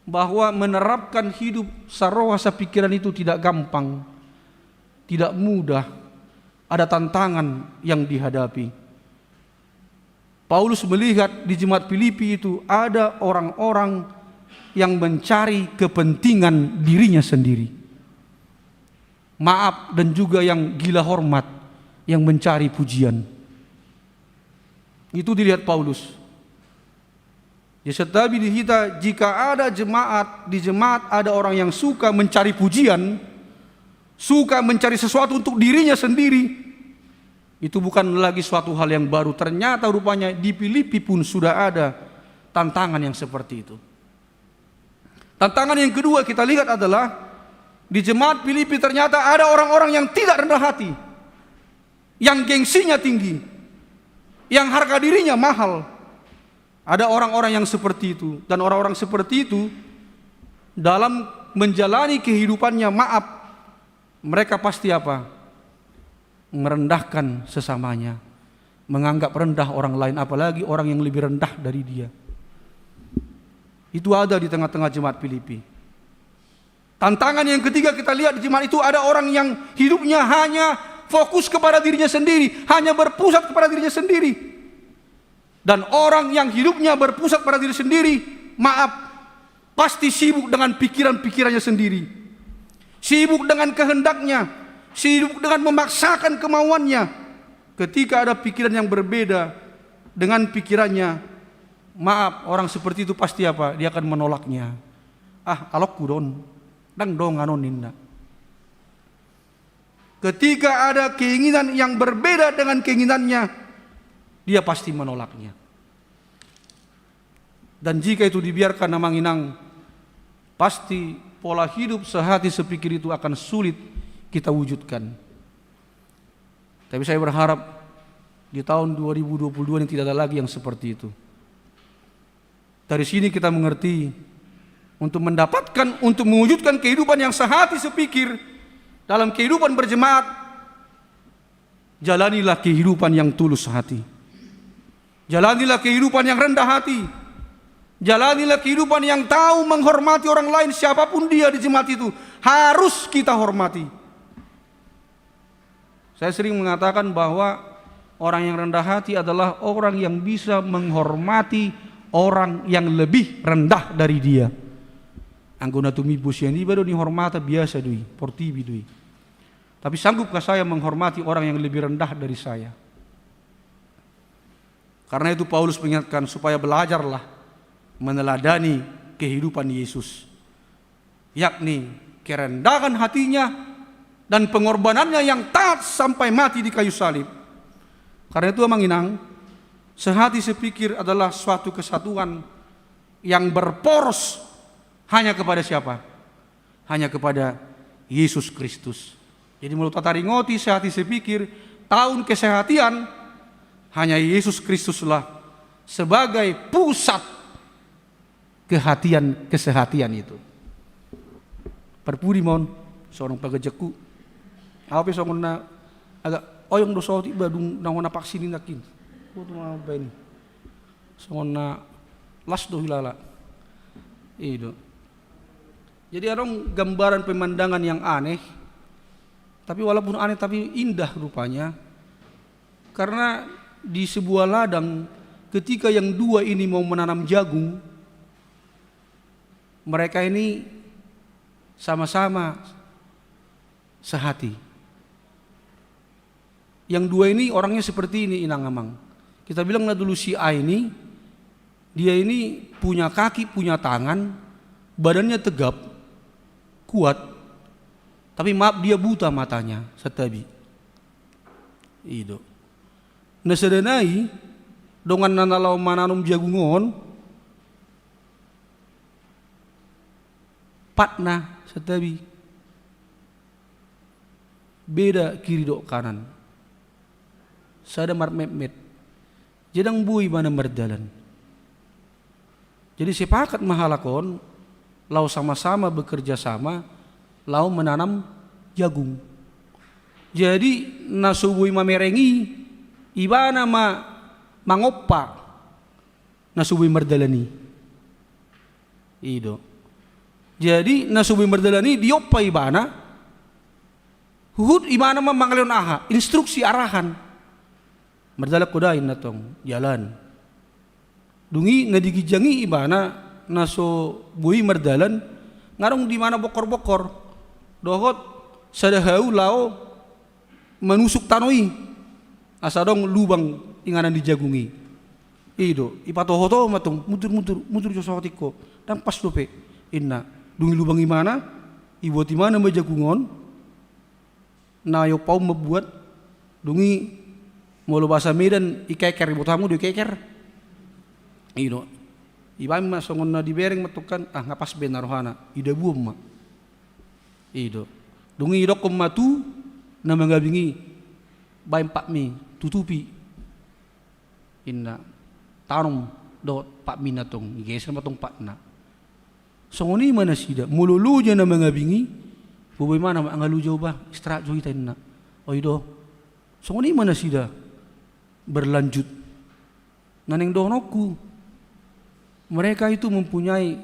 bahwa menerapkan hidup saroha sapikiran itu tidak gampang, tidak mudah, ada tantangan yang dihadapi. Paulus melihat di jemaat Filipi itu ada orang-orang yang mencari kepentingan dirinya sendiri. Maaf, dan juga yang gila hormat, yang mencari pujian. Itu dilihat Paulus. Jadi, santabi di hita, jika ada jemaat, di jemaat ada orang yang suka mencari pujian, suka mencari sesuatu untuk dirinya sendiri, itu bukan lagi suatu hal yang baru. Ternyata rupanya di Filipi pun sudah ada tantangan yang seperti itu. Tantangan yang kedua kita lihat adalah di jemaat Filipi ternyata ada orang-orang yang tidak rendah hati, yang gengsinya tinggi, yang harga dirinya mahal. Ada orang-orang yang seperti itu, dan orang-orang seperti itu dalam menjalani kehidupannya, maaf, mereka pasti apa? Merendahkan sesamanya, menganggap rendah orang lain, apalagi orang yang lebih rendah dari dia. Itu ada di tengah-tengah jemaat Filipi. Tantangan yang ketiga kita lihat di jemaat itu, ada orang yang hidupnya hanya fokus kepada dirinya sendiri, hanya berpusat kepada dirinya sendiri. Dan orang yang hidupnya berpusat pada diri sendiri, maaf, pasti sibuk dengan pikiran-pikirannya sendiri, sibuk dengan kehendaknya, sibuk dengan memaksakan kemauannya. Ketika ada pikiran yang berbeda dengan pikirannya, maaf, orang seperti itu pasti apa? Dia akan menolaknya. "Ah, alokku do on, ndang dongan on," ninna. Ketika ada keinginan yang berbeda dengan keinginannya, dia pasti menolaknya. Dan jika itu dibiarkan, Amang Inang, pasti pola hidup sehati sepikir itu akan sulit kita wujudkan. Tapi saya berharap di tahun dua ribu dua puluh dua ini tidak ada lagi yang seperti itu. Dari sini kita mengerti, untuk mendapatkan, untuk mewujudkan kehidupan yang sehati sepikir dalam kehidupan berjemaat, jalanilah kehidupan yang tulus hati. Jalanilah kehidupan yang rendah hati. Jalanilah kehidupan yang tahu menghormati orang lain, siapapun dia di jemaat itu. Harus kita hormati. Saya sering mengatakan bahwa orang yang rendah hati adalah orang yang bisa menghormati orang yang lebih rendah dari dia. Anggo na tumimbo sian iba do nihormata, biasa do i, portibi do i. Tapi sanggupkah saya menghormati orang yang lebih rendah dari saya? Karena itu Paulus mengingatkan supaya belajarlah meneladani kehidupan Yesus, yakni kerendahan hatinya dan pengorbanannya yang taat sampai mati di kayu salib. Karena itu, Amang Inang, sehati sepikir adalah suatu kesatuan yang berporos hanya kepada siapa? Hanya kepada Yesus Kristus. Jadi, molo tataringoti sehati sepikir, tahun kesehatian, hanya Yesus Kristuslah sebagai pusat kehatian, kesehatian itu. Parpudi ma on, songon pangajangku. Au pe songon na agak oyong do saotik ba dung na hona vaksin i nangkin. Boto ma baen i. Songon na las do hilala. I do. Jadi adong gambaran pemandangan yang aneh, tapi walaupun aneh tapi indah rupanya. Karena di sebuah ladang, ketika yang dua ini mau menanam jagung, mereka ini sama-sama sehati. Yang dua ini orangnya seperti ini, Inang Amang. Kita bilang na dulu si A ini, dia ini punya kaki, punya tangan, badannya tegap, kuat, tapi maaf, dia buta matanya, santabi. I do. Na sada nai, donganna na laho mananom jagung on, patna, santabi. Beda kiri dohot kanan. Sada marmetmet. Jadi ndang boi ibana mardalan. Jadi sepakat ma halak on, laho sama-sama bekerja sama, laho menanam jagung. Jadi na so boi mamereng i, ibana ma mangompa na so boi mardalan i. I do. Jadi na so boi mardalan i diompa ibana, huhut ibana ma mangalehon aha? Instruksi, arahan. Mardalan ho da, inna tong, jalan. Dung i na di ginjang i ibana na so boi mardalan, nga adong di ibana bongkorbongkor dohot sada hau laho manusuk tano i, asa adong lubang inganan di jagung i. I do, ipatohotoho ma tong, mundur, mundur, mundur jo saotik ho, ndang pas dope, inna. Dung i lubang ibana, ibuat ibana ma jagung on, na iompa on mambuat. Dung i molo bahasa Medan, ikeker, iboto hamu do ikeker? I do. Ibaen ma songon na dibereng ma tongkan, ah, nga pas be na rohana, idabuhon ma. I do. Dung i idokkon ma tu na mangabing i, baen patmi, tutupi, inna. Tanom dohot patmi na tong, igeser ma tong patna. Songon i ma nasida, molo loja na mangabing i, boi ma ibana, nga loja ho bah, istirahat jo hita, inna. Oi do. Songon i ma nasida berlanjut. Na naeng dohononku, mereka itu mempunyai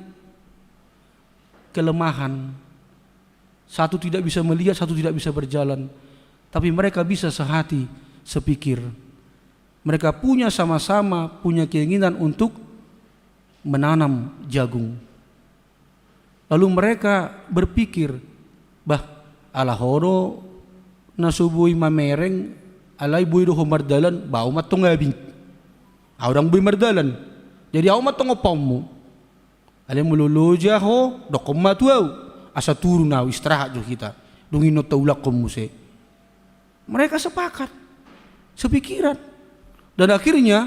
kelemahan. Satu tidak bisa melihat, satu tidak bisa berjalan. Tapi mereka bisa sehati, sepikir. Mereka punya, sama-sama punya keinginan untuk menanam jagung. Lalu mereka berpikir, bah, ala ho do na so boi mamereng, alai boi do ho mardalan, bah, au ma tong abing. Au ndang boi mardalan. Jadi au ma tong ompaonmu. Alai molo loja ho, dokkon ma tu au, asa turun au, istirahat jo hita. Dung i annon taulakhon muse. Mereka sepakat, sepikiran. Dan akhirnya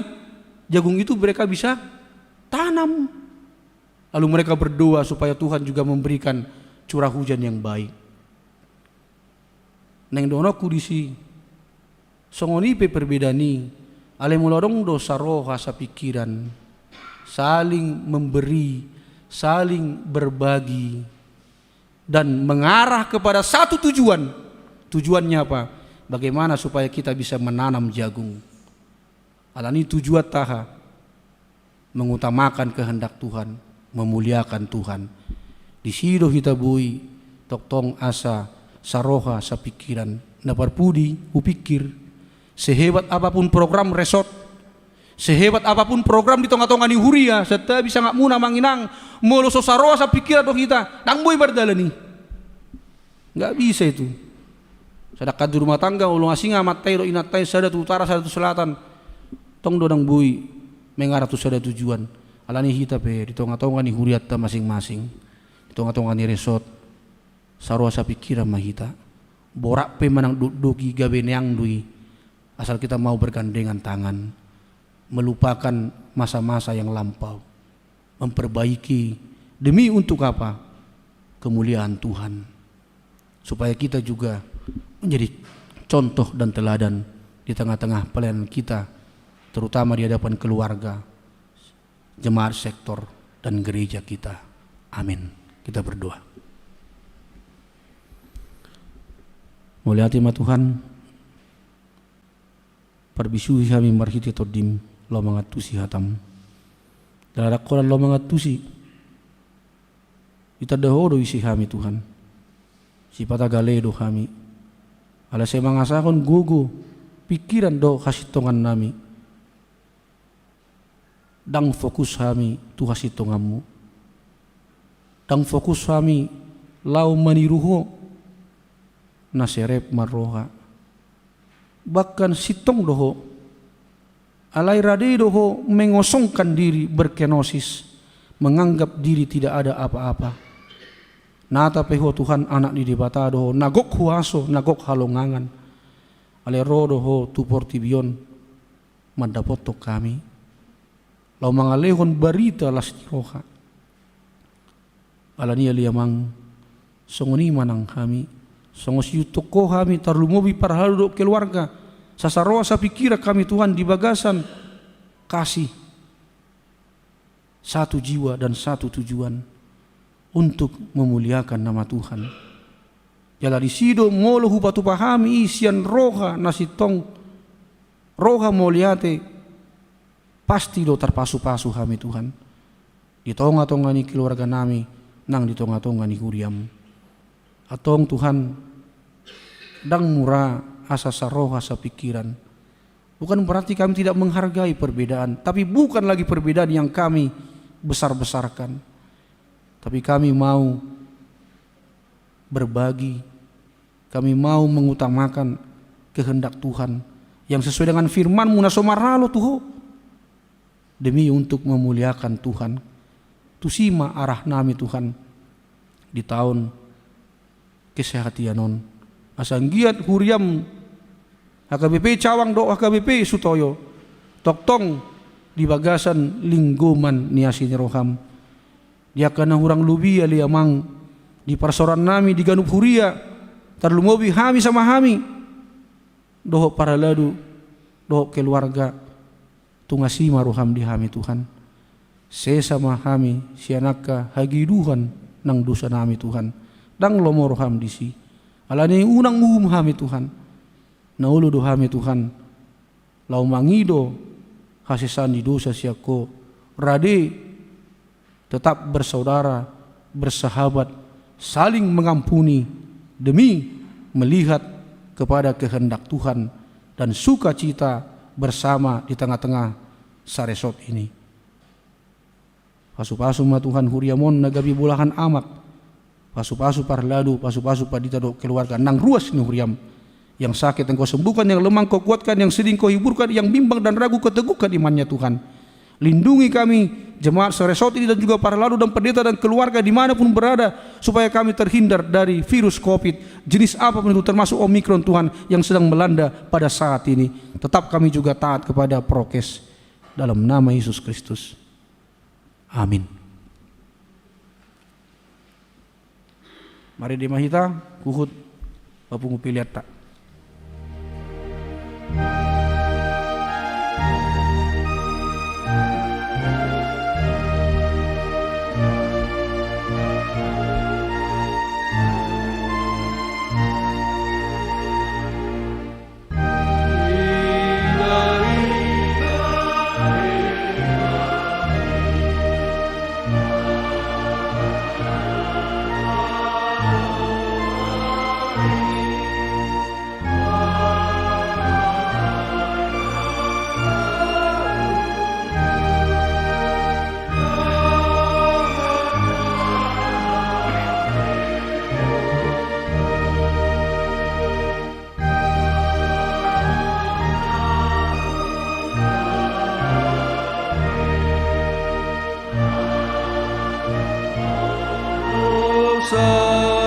jagung itu mereka bisa tanam. Lalu mereka berdoa supaya Tuhan juga memberikan curah hujan yang baik. Naeng dohononku disi, songon i pe perbedaan i, alai molo adong do saroha, sapingkiran, saling memberi, saling berbagi, dan mengarah kepada satu tujuan. Tujuannya apa? Bagaimana supaya kita bisa menanam jagung. Alani tujuan taha, mengutamakan kehendak Tuhan, memuliakan Tuhan. Disi do hita boi tongtong asa saroha, sapingkiran. Na parpudi, hupingkir, sehebat apapun program resort, sehebat apapun program di tonga-tonga ni huria, santabi sangapmuna amang inang, molo so saroha, sapingkiran do hita, ndang boi mardalan i. Nggak bisa itu. Sedangkan di rumah tangga, olo asing amanta i dohot inanta i, sada tu utara, sada tu selatan, tong do ndang boi mengarah tu sada tujuan. Alani hita pe di tonga-tonga ni hurianta masing-masing, di tonga-tonga ni resort, saroha, sapingkiran ma hita. Borat pe manang dokdok i, gabe neang do i, asal kita mau bergandengan tangan, melupakan masa-masa yang lampau, memperbaiki, demi untuk apa? Kemuliaan Tuhan. Supaya kita juga menjadi contoh dan teladan di tengah-tengah pelayanan kita, terutama di hadapan keluarga, jemaat sektor, dan gereja kita. Amin. Kita berdoa. Mauliate ma Tuhan, parbisuhi hami marhite Tondim laho mangantusi hatam. Dalan holan laho mangantusi, ditanda Ho do isi hami, Tuhan. Sipata gale do hami, ala sai mangasahon gogo, pingkiran dohot hasintongannami. Ndang fokus hami tu hasintonganmu. Ndang fokus hami laho maniru Ho, na serep marroha. Bahkan sintong do Ho, alai rade do Ho mengosongkan diri, berkenosis, menganggap diri tidak ada apa-apa. Nata pe Ho Tuhan, Anak ni Debata do Ho, na gok huaso, na gok halongangan. Alai ro do Ho tu portibi on mandapothon hami, laho mangalehon barita las ni roha. Alani i ale Amang, songon i ma nang hami, songon siihuthon Ho hami, tarlumobi parhalado dohot keluarga, sasaroha sapingkiran hami Tuhan di bagasan kasih, satu jiwa dan satu tujuan, untuk memuliakan nama Tuhan. Jala disi do molo hupatupa hami i sian roha na sintong, roha mauliate, pasti do tarpasupasu hami Tuhan di tongatonga ni keluarganami nang di tongatonga ni huriaM. Antong Tuhan, ndang mura asa saroha sapingkiran. Bukan berarti kami tidak menghargai perbedaan, tapi bukan lagi perbedaan yang kami besar-besarkan. Tapi kami mau berbagi, kami mau mengutamakan kehendak Tuhan yang sesuai dengan firman-Mu na so maralo tu Ho, demi untuk memuliakan Tuhan. Tusi ma arahnami Tuhan di taon kesehatian on. Asa anggiat huriaM H K B P Cawang dohot H K B P Sutoyo tongtong di bagasan linggoman ni asi ni rohaM. Di angka na hurang lobi ale Amang, di parsaorannami di ganup huria, tarlumobi hami sama hami dohot parhalado dohot keluarga. Tung asi ma rohaM di hami Tuhan. Sesa ma hami sian angka hagiduhan nang dosanami Tuhan. Ndang lomo rohaM disi. Alani unang uhum hami Tuhan. Na olo do hami Tuhan laho mangido hasesaan ni dosa sian Ho. Rade tetap bersaudara, bersahabat, saling mengampuni demi melihat kepada kehendak Tuhan dan sukacita bersama di tengah-tengah saresort ini. Pasupasu ma Tuhan huriaM on na gabe bolahan amak. Pasupasu parhalado, pasupasu pandita dohot keluarga nang ruas ni huriaM. Yang sakit Engkau sembuhkan, yang lemah Engkau kuatkan, yang sedih Engkau hiburkan, yang bimbang dan ragu Kau teguhkan imannya Tuhan. Lindungi kami, jemaat saresort ini dan juga parhalado dan pendeta dan keluarga dimanapun berada, supaya kami terhindar dari virus covid, jenis apapun itu, termasuk Omikron Tuhan yang sedang melanda pada saat ini. Tetap kami juga taat kepada prokes. Dalam nama Yesus Kristus. Amin. Marende ma hita, huhut papungu peleanta.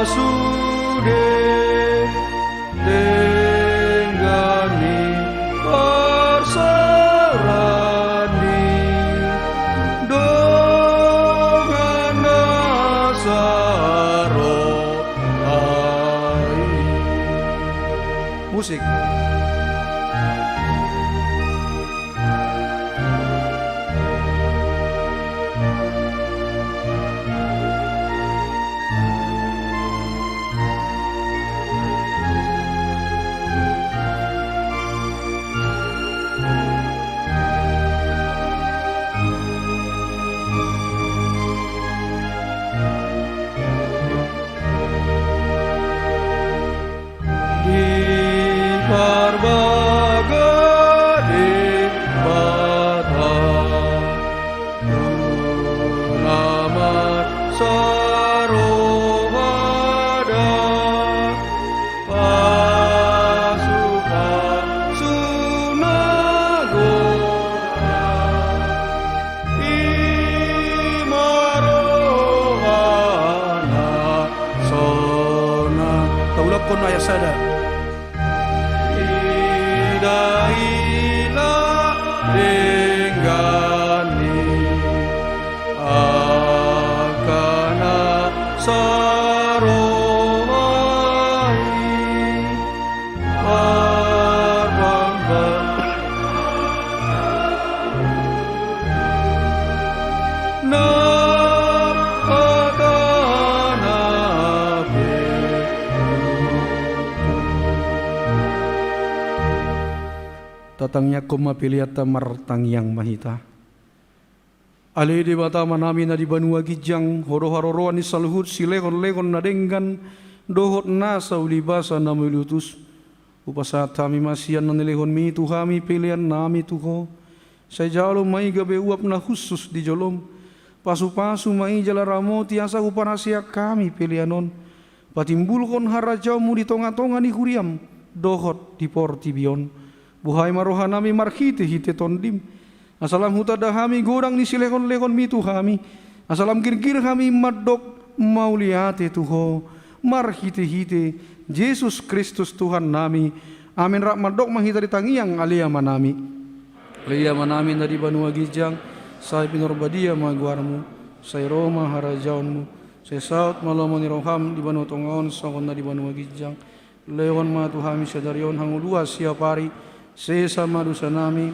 Sasude denggan ni parserahan ni dongan na saroha i. Musik. Di parbaga Debata, tu na marsaroha da, pasupasuna goar. I ma rohana sonang. Taulakhon ayat sada. Idahilah denggan ni angka na saroha i. Tatangiangkon ma peleanta, martangiang ma hita. Ale Debata Amanami na di banua ginjang, Ho do haroroan ni saluhut silehonlehon na denggan dohot nasa ulibasa na mauliutus. Hupasahat hami ma sian na nilehonMi tu hami peleannami tu Ho. Sai jalo ma i gabe uap na hushus di joloM. Pasupasu ma i jala ramoti asa hupanasehat hami pelean on patimbulhon harajaonMu di tongatonga ni huriaM dohot di portibi on. Buhai ma rohanami marhitehite TondiM, asa lam hutanda hami godang ni silehonlehonMi tu hami, asa lam girgir hami mandok mauliate tu Ho marhitehite Jesus Kristus Tuhannami. Amen. Rap mandok ma hita di tangiang Ale Amanami. Ale Amanami na di banua ginjang, sai pinarbadia ma goarMu, sai ro ma harajaonMu, sai saut ma lomo ni rohaM di banua tonga on songon na di banua ginjang. Lehon ma tu hami sadari on hangoluan siapari, sesa ma dosanami,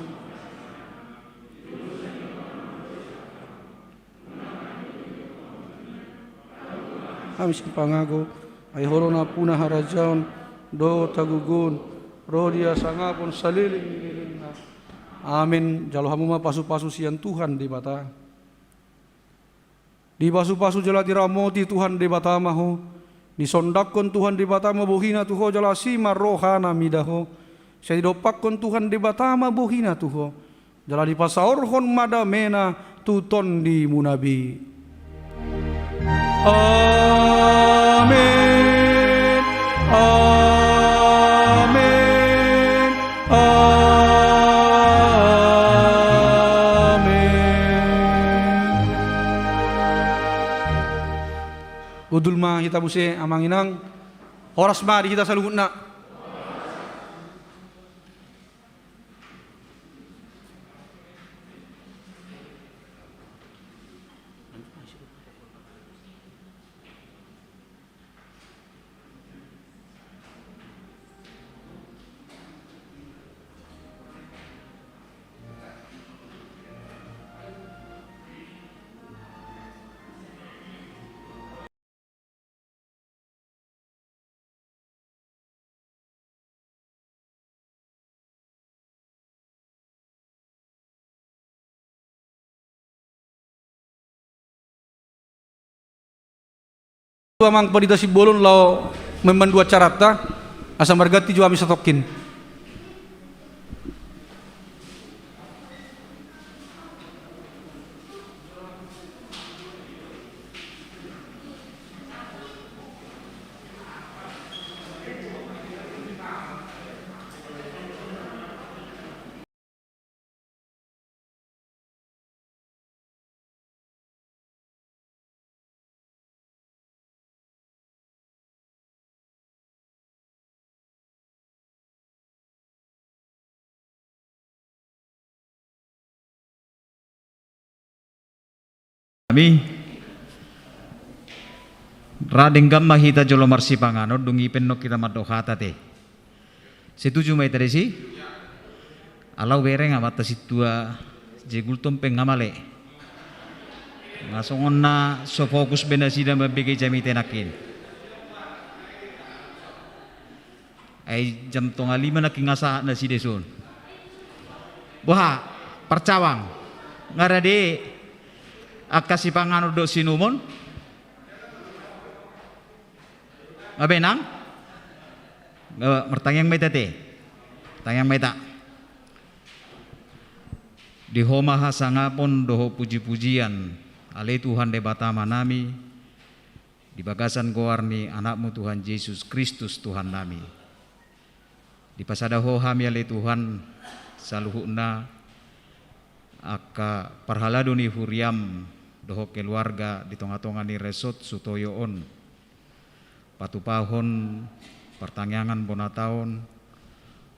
hami sipangago, ai Ho do nampuna harajaon dohot hagogoon ro di hasangapon saleleng ni lelengna. Amen. Jalo hamu ma pasupasu sian Tuhan Debata. Dipasupasu jala diramoti Tuhan Debata ma ho. Disondangkon Tuhan Debata ma bohiNa tu ho jala asi ma rohaNa mida ho. Sai didompakkon Tuhan Debata ma bohiNa tu ho, jala dipasaorhon ma dameNa tu tondimuna be. Amen. Amen. Amen. Hundul ma hita muse, amang inang. Horas ma di hita saluhutna. Amang Pandita Simbolon laho memandua acaranta, asa marganti jo hami satongkin. Hami ra denggan ma hita jolo marsipanganon, dung i pe annon hita mandok hata te. Setuju ma hita disi? Ala hubereng amanta sintua Jegultom pe nga male. Nga songon na so fokus be nasida mambege jamita nangkin. Ai jam tonga lima nangkin nga sahat nasida son. Boha, parcawang. Nga rade angka sipanganon dohot siinumon? Nga benang? Nga martangiang ma hita te. Tangiang ma hita. Di Ho ma hasangapon dohot pujipujian, ale Tuhan Debata Amanami, di bagasan goar ni AnakMu Tuhan Jesus Kristus Tuhannami. Dipasada Ho hami ale Tuhan, saluhutna angka parhalado ni huriaM dohot keluarga di tongatonga ni resort Sutoyo on, patupahon partangiangan bona taon,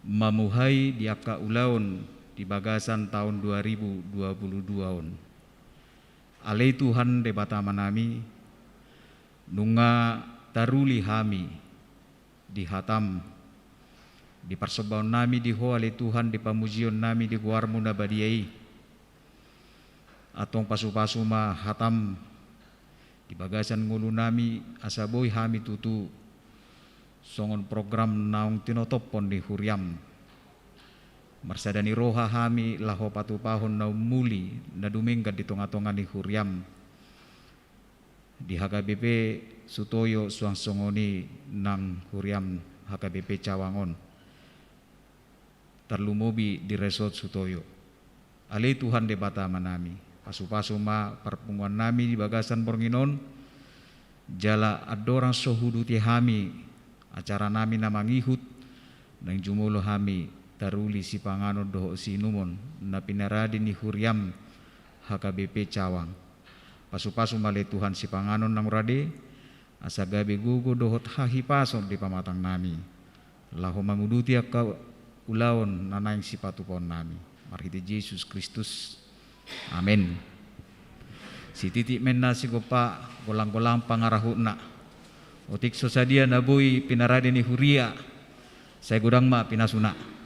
mamuhai di angka ulaon di bagasan taon dua ribu dua puluh dua on. Ale Tuhan Debata Amanami, nunga taruli hami di hataM, di parsombaonnami di Ho ale Tuhan, di pamujionnami di goarMu na badia i. Antong pasupasu ma hataM di bagasan ngolunami, asa boi hami tutu songon program naung tinotophon ni huriaM. Marsada ni roha hami laho patupahon na ummuli na dumenggan di tongatonga ni huriam, di H K B P Sutoyo, suang songon i nang huriam H K B P Cawang on, tarlumobi di Resort Sutoyo. Ale Tuhan Debata Amanami, pasupasu ma parpunguannami di bagasan borngin on, jala andorang so huuduti hami acaranami na mangihut, naeng jumolo hami taruli sipanganon dohot siinumon na pinarade ni huriam H K B P Cawang. Pasupasu ma ale Tuhan sipanganon na rade, asa gabe gogo dohot hahipason di pamatangnami, laho manguduti angka ulaon na naeng sipatupaonnami. Marhite Jesus Kristus. Amen. Sititi ma inna sigompa, golanggolang pangarahutna. Otik so sadia na boi pinarade ni huria, sai godang ma pinasuna.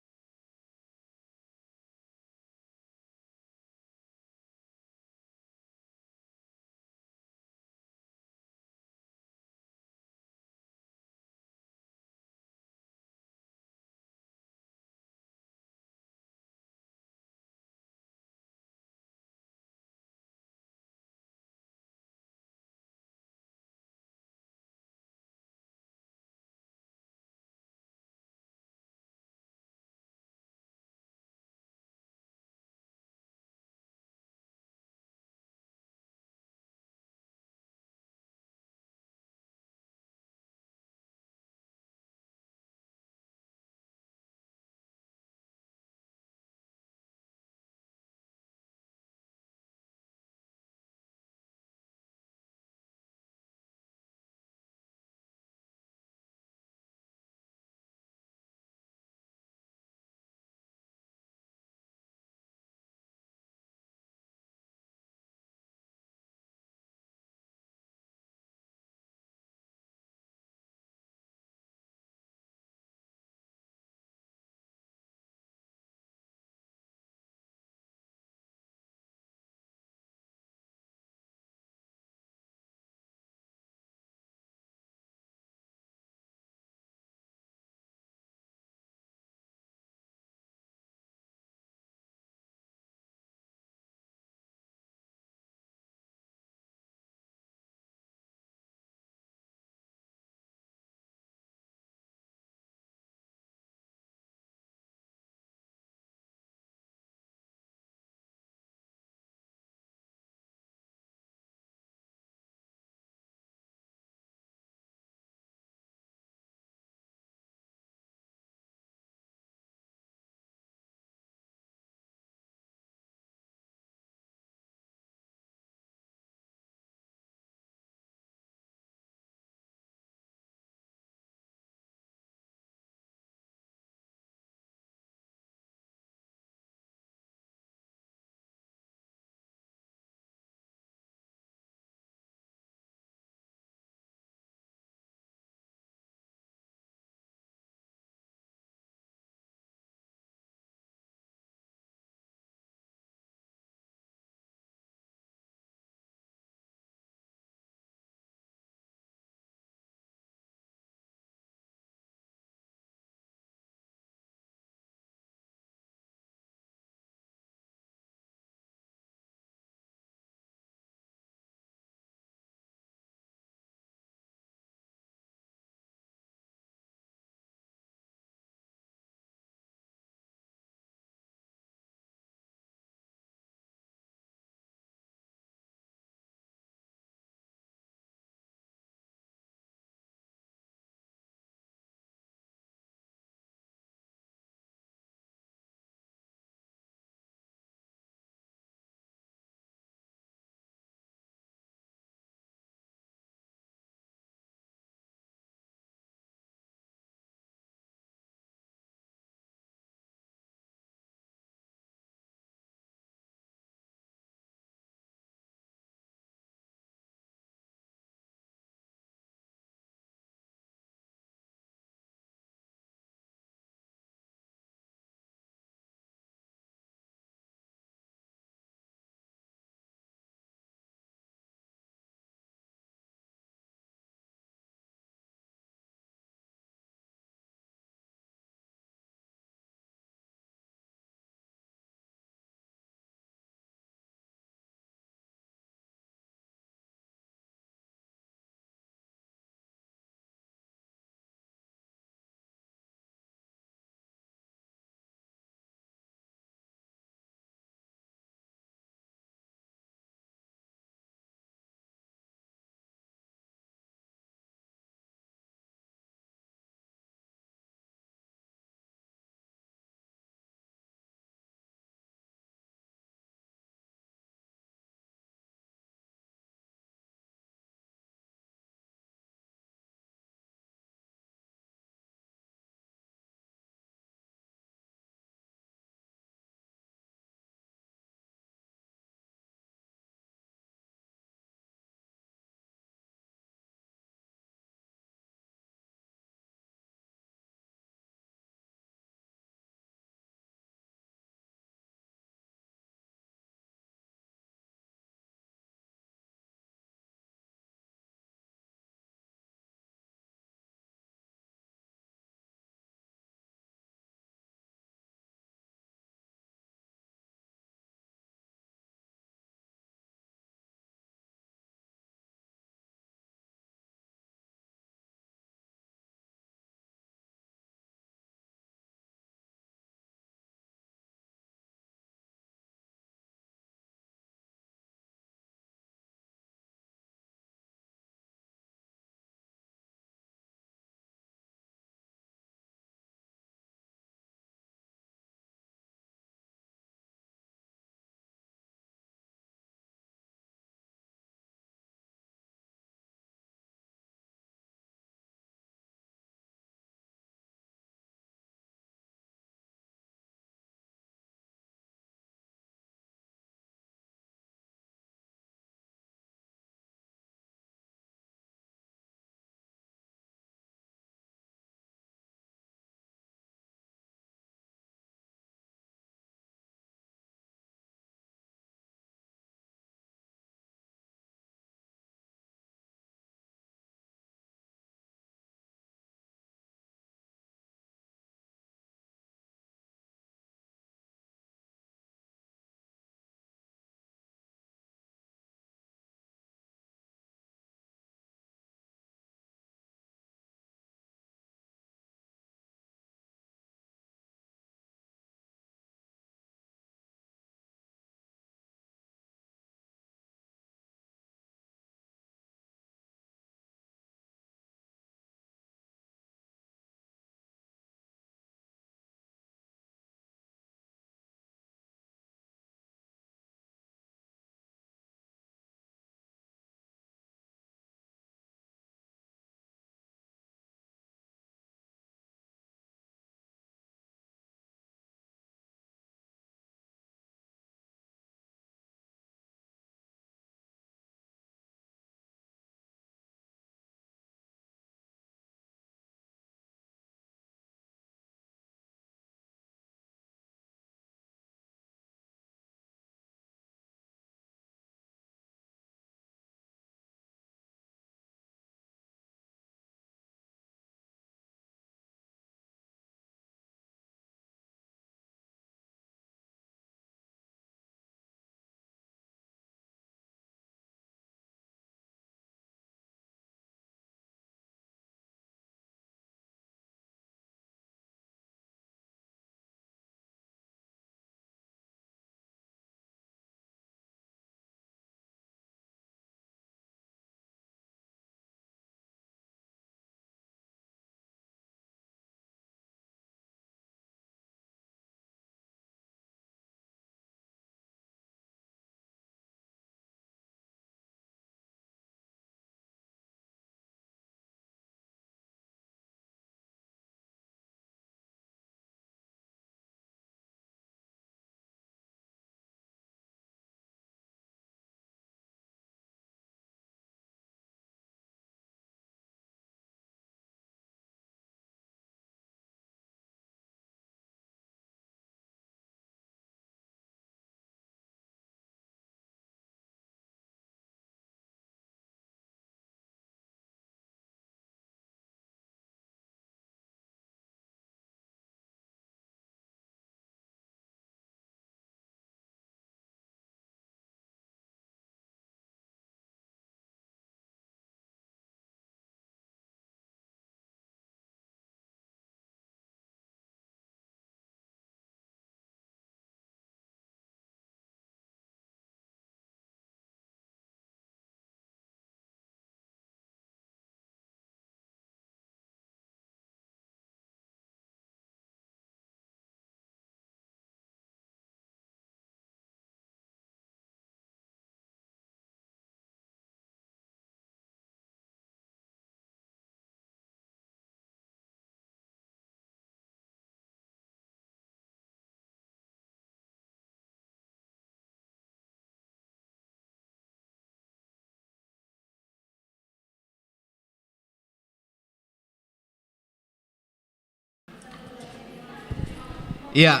Ia,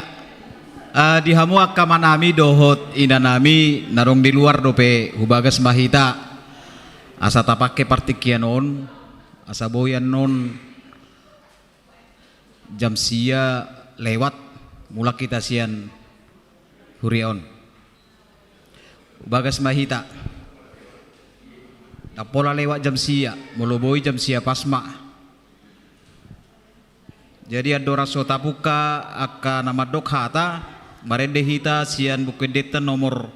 eh, di hamu angka amanami dohot inanami na adong di luar dope, hubagas ma hita asa tapangke partingkian on, asa boi annon jam sia lewat mulak hita sian huria on. Hubagas ma hita. Ndang pola lewat jam sia, molo boi jam sia pas ma. Jadi andorang so tapungka angka na mandok hata, marende hita sian Buku Endenta nomor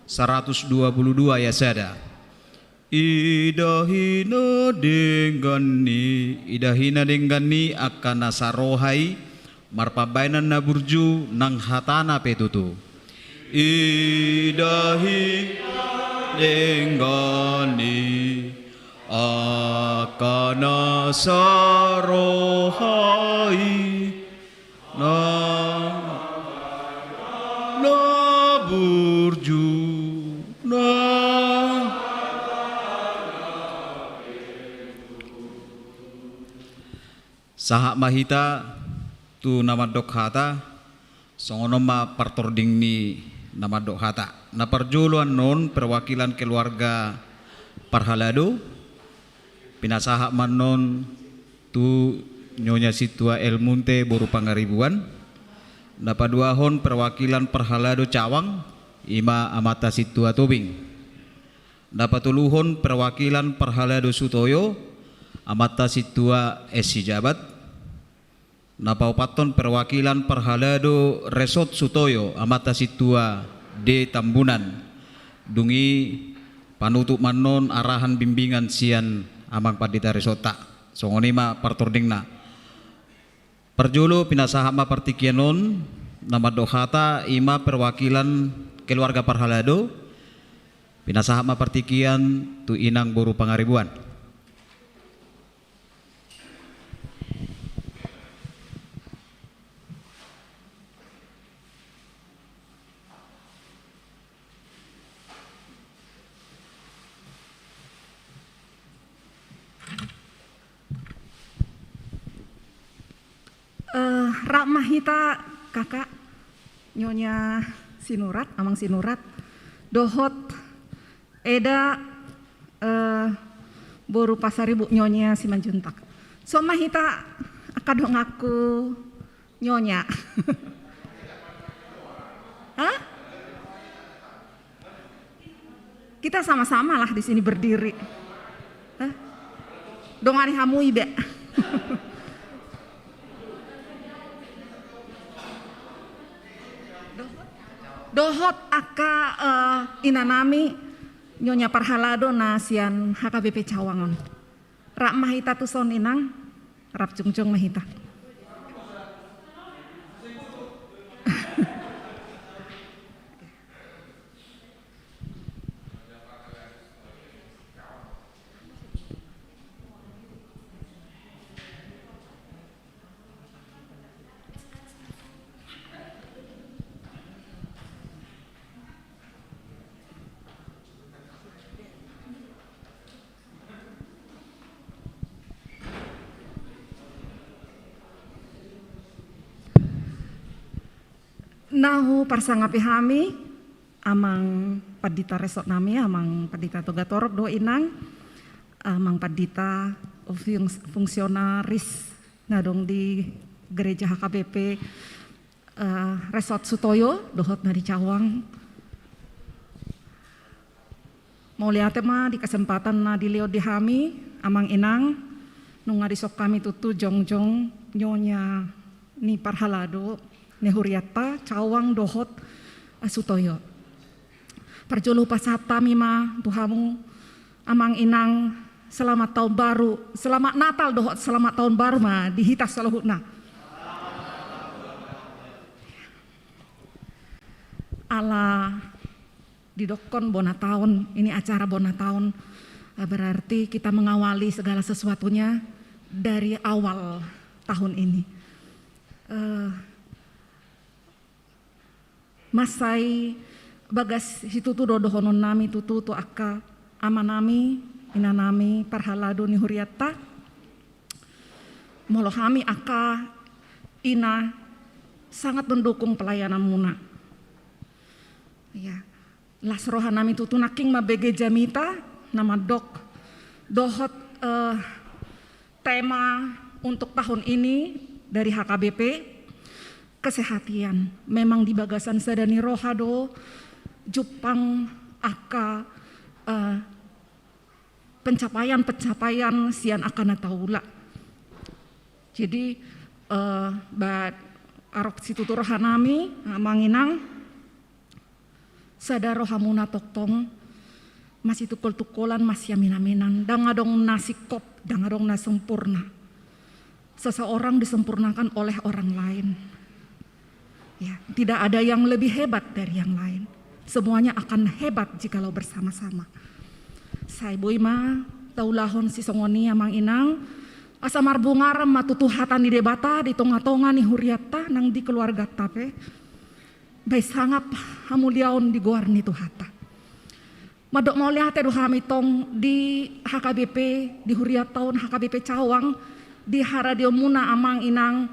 saratus dua pulu dua ayat sada. Idahi na denggan ni, idahi na denggan ni angka na saroha i, marpambahenan na burju nang hatana pe tutu. Idahi na denggan ni angka na saroha i, na, na burju, na. Sahat ma hita tu na mandok hata, songon on ma partording ni na mandok hata. Na parjolo annon perwakilan keluarga parhalado, pinasahat ma annon tu Nyonya Sintua El Munte boru Pangaribuan. Na paduahon perwakilan parhalado Cawang, i ma Amanta Sintua Tobing. Na patoluhon perwakilan parhalado Sutoyo, Amanta Sintua S Sijabat. Na paopathon perwakilan parhalado Resort Sutoyo, Amanta Sintua D Tambunan. Dung i panutup ma annon arahan bimbingan sian Amang Pandita Resortta. Songon i ma partordingna. Parjolo pinasahat ma partingkian on, na mandok hata i ma perwakilan keluarga parhalado, pinasahat ma partingkian tu Inang boru Pangaribuan. Eh, rap ma hita, Kakak, Nyonya Sinurat, Amang Sinurat, dohot Eda, eh, boru Pasaribu, Nyonya Simanjuntak. Songon ma hita angka donganku, Nyonya. Hah? Kita sama-sama lah di sini berdiri. Hah? Dongani hamu iba. Dohot angka, eh, inanami, Nyonya parhalado na sian H K B P Cawang on. Rap ma hita tuson, Inang. Rap jongjong ma hita. Na huparsangapi hami, Amang Pandita Resort nami, Amang Pandita Togatorop dohot Inang, Amang Pandita, fung-, fungsionaris na adong di Gereja H K B P, eh, Resort Sutoyo, dohot na di Cawang. Mauliate ma di kesempatan na dilehon di hami, Amang Inang, nunga dison hami tutu jongjong nyonya ni parhalado ni hurianta, Cawang dohot, eh, Sutoyo. Parjolo pasahat hami ma tu hamu, Amang Inang, selamat tahun baru, selamat Natal dohot selamat tahun baru ma di hita saluhutna. Ala didokkon bona taon, ini acara bona taon, eh, berarti kita mengawali segala sesuatunya dari awal tahun ini. Eh, mansai bagas situtu do dohonon nami tutu tu angka ama nami, ina nami, parhalado ni hurianta. Molo hami angka ina sangat mendukung pelayananmuna. Ya, las roha nami tutu nangkin mambege jamita na mandok dohot, eh, tema untuk tahun ini dari H K B P, kesehatan. Memang di bagasan sada ni roha do jumpang angka, eh, pencapaian-pencapaian sian angka na taula. Jadi, eh, ba arok situtu roha nami, amang inang, sada rohamuna tongtong, masitungkol-tungkolan, masiamin-aminan, ndang adong na singkop, ndang adong na sempurna. Seseorang disempurnakan oleh orang lain. Ya, tidak ada yang lebih hebat dari yang lain. Semuanya akan hebat jikalau bersama-sama. Sai boi ma taulahon sisongon i, amang inang, asa marbungaran ma tutu hata ni Debata di tonga-tonga ni hurianta nang di keluarganta pe. Bahen sangap hamuliaon di goar ni Tuhanta. Mandok mauliate do hami tong di H K B P, di hurianta on H K B P Cawang, di haradionmuna amang inang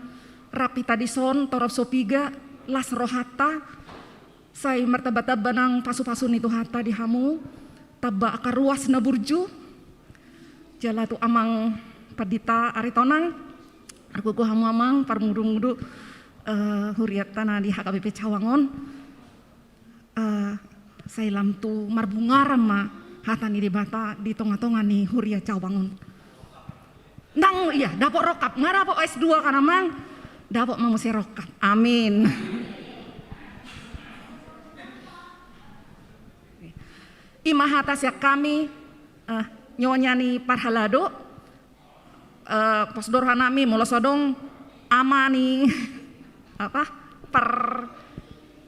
rap hita dison, torop so piga, las rohanta, sai martamba-tamba nang pasu-pasu ni Tuhanta di hamu, tamba angka ruas na burju, jala tu amang pandita Aritonang, margogo hamu amang parmudu-mudu, eh, hurianta na di H K B P Cawang on. Eh, sai lam tu marbungaran ma hata ni Debata di tonga-tonga ni huria Cawang on. Ndang, iya, dapot rongkap, nga dapot S dua kan amang, dapot ma muse rongkap. Amin. I ma hata sian hami, eh, nyonya ni parhalado, eh, pos do roha nami, molo so adong ama ni, apa, par,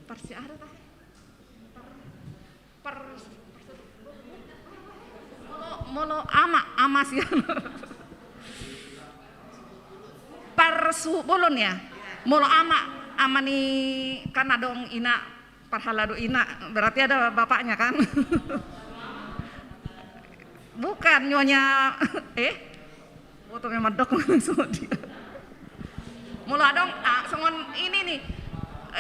par si, aha do tahe? Par, par, molo, molo ama, ama sian, parsuhut bolon ya? Molo ama, ama ni, kan adong ina, parhalado ina, berarti ada bapaknya kan? Bukan, nyonya, eh? Boto memang dok langsung dia. Molo adong, ah, songon ini nih,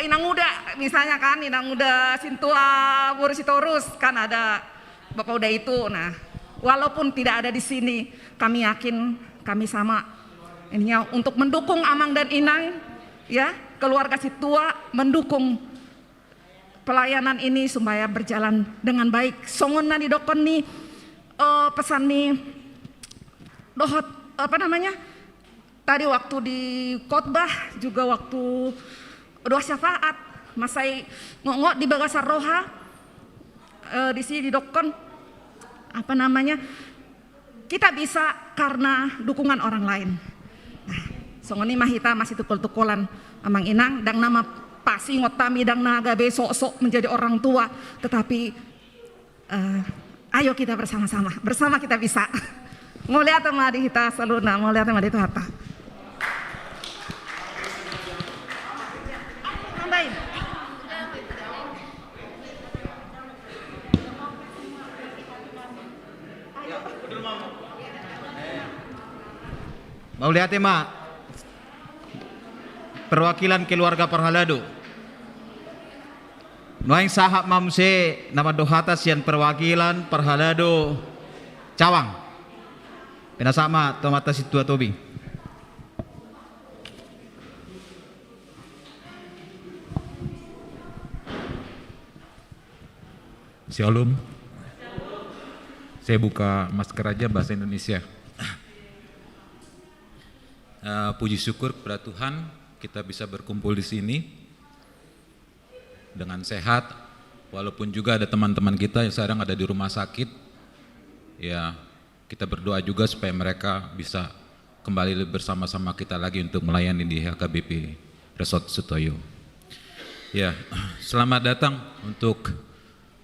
Inang Uda, misalnya kan, Inang Uda Sintua Boru Sitorus, kan ada Bapak Uda itu. Nah, walaupun tidak ada di sini, kami yakin, kami sama ininya untuk mendukung Amang dan Inang, ya, keluarga Sintua mendukung pelayanan ini supaya berjalan dengan baik. Songon na nidokkon ni, eh, pesan ni dohot, apa namanya, tadi waktu di khotbah, juga waktu doa syafaat, mansai ngot-ngot di bagasan roha, eh, disi didokkon, apa namanya, kita bisa karena dukungan orang lain. Nah, songon i ma hita masitungkol-tungkolan, Amang Inang, ndang na ma pasingot hami, ndang na gabe sok-sok menjadi orang tua, tetapi, eh, ayo kita bersama-sama, bersama kita bisa. Mauliate ma di hita saluhutna, mauliate ma di Tuhanta. Tambahin. Mauliate ma. Perwakilan keluarga parhalado. Nuaeng sahat ma muse na mandok hata sian perwakilan parhalado Cawang. Pinasahat ma tu amanta Sintua Tobing. Shalom. Saya buka masker aja, bahasa Indonesia. Eh, puji syukur kepada Tuhan, kita bisa berkumpul di sini dengan sehat, walaupun juga ada teman-teman kita yang sekarang ada di rumah sakit. Ya, kita berdoa juga supaya mereka bisa kembali bersama-sama kita lagi untuk melayani di H K B P Resort Sutoyo. Ya, selamat datang untuk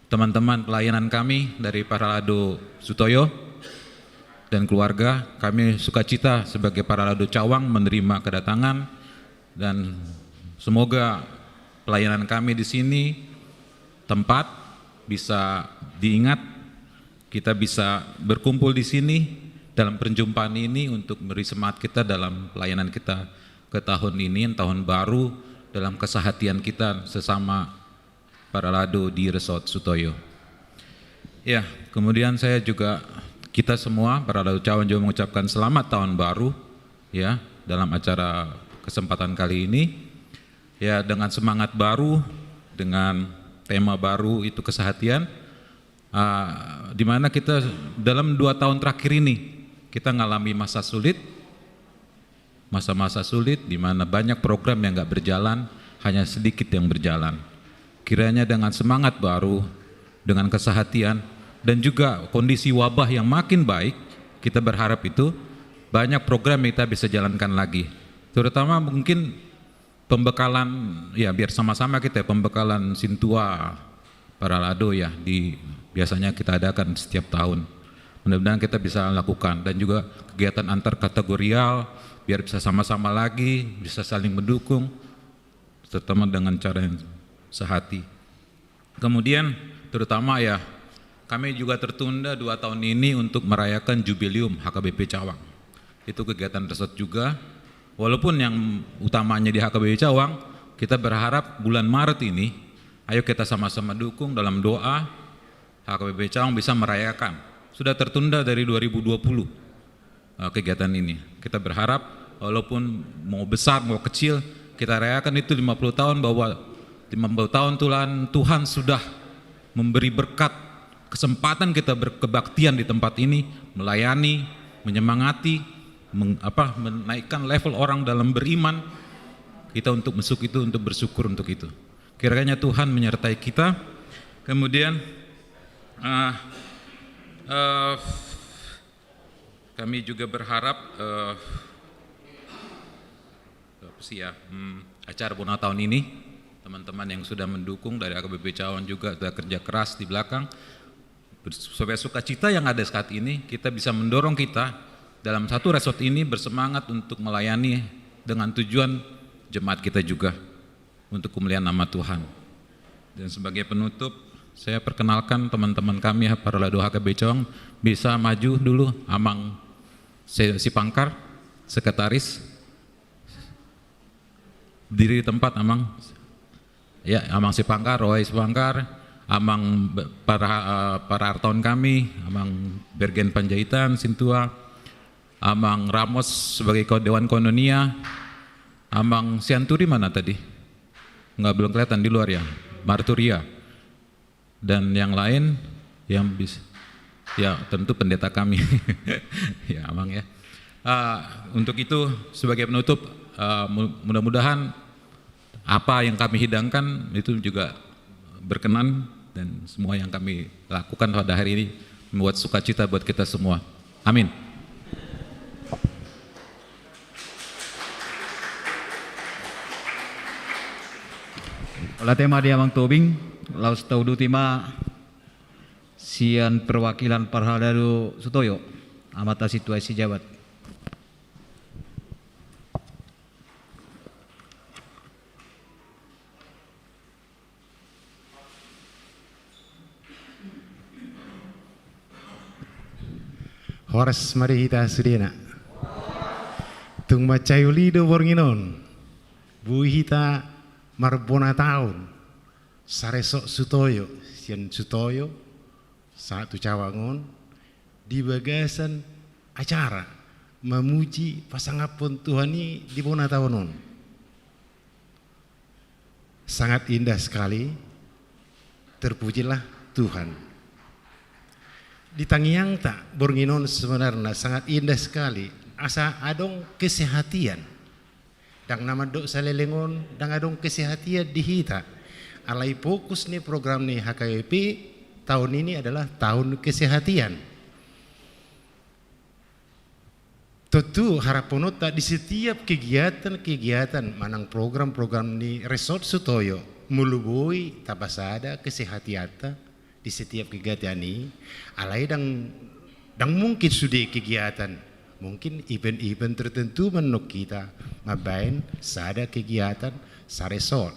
teman-teman pelayanan kami dari Parhalado Sutoyo dan keluarga. Kami sukacita sebagai Parhalado Cawang menerima kedatangan, dan semoga pelayanan kami di sini tempat bisa diingat, kita bisa berkumpul di sini dalam perjumpaan ini untuk beri semangat kita dalam pelayanan kita ke tahun ini, tahun baru, dalam kesehatian kita sesama parhalado di Resort Sutoyo. Ya, kemudian saya juga, kita semua parhalado Cawan juga mengucapkan selamat tahun baru, ya, dalam acara kesempatan kali ini. Ya, dengan semangat baru, dengan tema baru, itu kesehatian, ah, di mana kita dalam dua tahun terakhir ini kita ngalami masa sulit, masa-masa sulit di mana banyak program yang nggak berjalan, hanya sedikit yang berjalan. Kiranya dengan semangat baru, dengan kesehatian, dan juga kondisi wabah yang makin baik, kita berharap itu banyak program yang kita bisa jalankan lagi. Terutama mungkin pembekalan, ya, biar sama-sama kita, pembekalan sintua parhalado, ya, di, biasanya kita adakan setiap tahun. Mudah-mudahan kita bisa lakukan, dan juga kegiatan antar kategorial biar bisa sama-sama lagi, bisa saling mendukung, terutama dengan cara yang sehati. Kemudian, terutama, ya, kami juga tertunda dua tahun ini untuk merayakan jubileum H K B P Cawang. Itu kegiatan resort juga. Walaupun yang utamanya di H K B P Cawang, kita berharap bulan Maret ini, ayo kita sama-sama dukung dalam doa, H K B P Cawang bisa merayakan. Sudah tertunda dari dua ribu dua puluh, eh, kegiatan ini. Kita berharap, walaupun mau besar, mau kecil, kita rayakan itu lima puluh tahun, bahwa lima puluh tahun Tuhan, Tuhan sudah memberi berkat, kesempatan kita berkebaktian di tempat ini, melayani, menyemangati, meng-, apa, menaikkan level orang dalam beriman, kita untuk masuk itu, untuk bersyukur untuk itu. Kiranya Tuhan menyertai kita. Kemudian, eh, eh, kami juga berharap, eh, apa sih, ya, hmm, acara Bona tahun ini, teman-teman yang sudah mendukung dari H K B P Cawang juga sudah kerja keras di belakang. Supaya sukacita yang ada saat ini, kita bisa mendorong kita dalam satu resort ini bersemangat untuk melayani dengan tujuan jemaat kita juga, untuk kemuliaan nama Tuhan. Dan sebagai penutup, saya perkenalkan teman-teman kami, parhalado H K B Cawang, bisa maju dulu, Amang Se-, Sipangkar, sekretaris. Berdiri di tempat, Amang. Ya, Amang Sipangkar, Roy Sipangkar, Amang Be-, para, eh, para artaon kami, Amang Bergen Panjaitan, Sintua, Amang Ramos sebagai ko-, Dewan Koinonia, Amang Sianturi mana tadi? Nggak, belum kelihatan di luar, ya, Marturia. Dan yang lain yang bis-, ya, tentu pendeta kami. Ya, Amang, ya. Ah, untuk itu, sebagai penutup, ah, mu-, mudah-mudahan apa yang kami hidangkan itu juga berkenan, dan semua yang kami lakukan pada hari ini membuat sukacita buat kita semua. Amin. Mauliate ma di Amang Tobing, laos tauduti ma sian perwakilan parhalado Sutoyo, Amanta Sintua Sijabat. Horas ma di hita sudena. Tung mansai uli do borngin on. Boi hita marbona taon. Saresort Sutoyo, sian Sutoyo sahat tu Cawang on, di bagasan acara mamuji pasangaphon Tuhan i di bona taon on. Sangat indah sekali, terpujilah Tuhan. Di tangiangta borngin on sebenarna sangat indah sekali, asa adong kesehatian. Ndang na mandok saleleng on, ndang adong kesehatian di hita. Alai fokus ni program ni H K B P tahun ini adalah tahun kesehatian. Tontu harapononta di setiap kegiatan-kegiatan manang program-program ni Resort Sutoyo, molo boi tapasada kesehatianta di setiap kegiatan i, alai ndang, ndang mungkin sude kegiatan, mungkin event-event tertentu ma annon hita mambaen sada kegiatan saresort.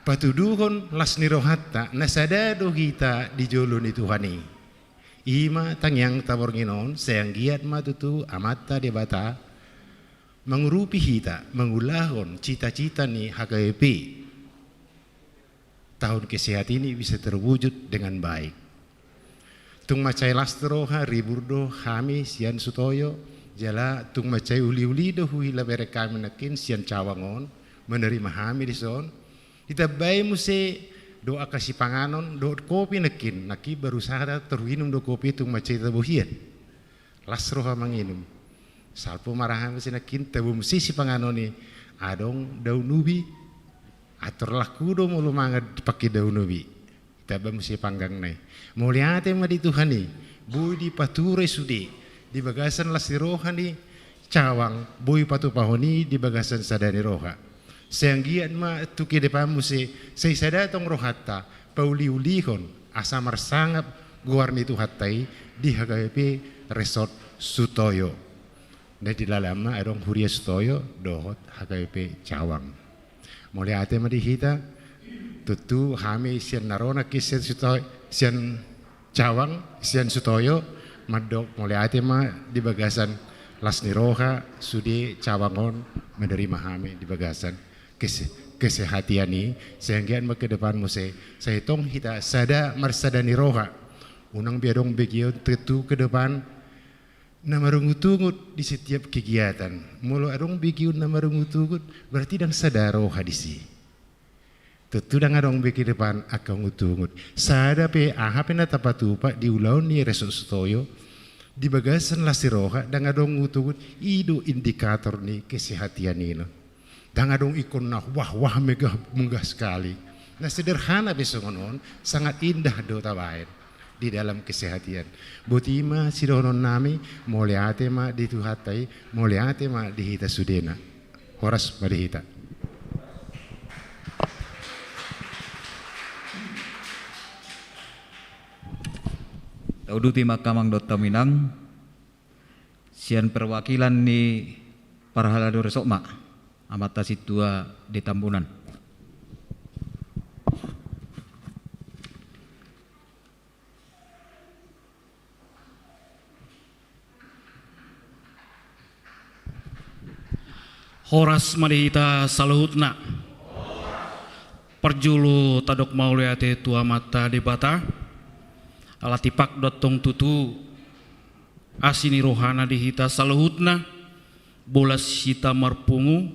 Patuduhon las ni rohanta, na sada do hita di jolo ni Tuhan i. I ma tangiangta borngin on, sai anggiat ma tutu Amanta Debata mangurupi hita mangulahon cita-cita ni H K B P, tahun kesehat ini bisa terwujud dengan baik. Tung mansai las do roha, ribur do hami sian Sutoyo, jala tung mansai uli-uli do huhilala bereng hami nangkin sian cawang on, menerima hami dison. Ditambai muse dohot angka sipanganon, dohot kopi nangkin, nangkin baru sada taruinum do kopi tung mansai tabo hian. Las roha manginum. Salpu ma roha muse nangkin, tabo muse sipanganon i, adong daun ubi. Atur laku do molo mangan pake daun ubi. Tabo muse panggang na i. Mauliate ma di Tuhan i, boi dipature sude di bagasan las ni roha ni cawang, boi patupahon i di bagasan sada ni roha. Sai anggiat ma tu kedepan muse, sai sada tong rohanta, pauli-ulihon asa marsangap goar ni Tuhanta i di H K B P Resort Sutoyo. Na di dalamna adong Huria Sutoyo dohot H K B P Cawang. Mauliate ma di hita, tontu hami sian na ro nangkin sian Sutoyo, sian Cawang, sian Sutoyo, mandok mauliate ma di bagasan las ni roha sude cawang on menerima hami di bagasan kese-, kesehatan i, sai anggiat ma kedepan muse, sai tong hita sada marsada ni roha. Unang be adong begeon tontu kedepan na marungut-ungut di setiap kegiatan. Molo adong begeon na marungut-ungut, berarti ndang sada roha disi. Tontu ndang adong be kedepan angka ungut-ungut. Sada pe, aha pe na tapatupa di ulaon ni Resort Sutoyo, di bagasan las ni roha, ndang adong ungut-ungut, i do indikator ni kesehatan i. Ndang adong ingkon na wah, wah, megah, megah sekali. Na sederhana pe songon on, sangat indah do tabaen di dalam kesehatan. Boti ma sidohonon nami, mauliate ma di Tuhanta i, mauliate ma di hita sudena. Horas ma di hita. Tauduti ma angka amang dohot hamu inang, sian perwakilan ni parhalado resort ma, amanta sintua di Tambunan. Horas ma di hita saluhutna. Parjolo tadok mauliate tu Amanta Debata, ala tipak do antong tutu asi ni rohana di hita saluhutna, bolas hita marpungu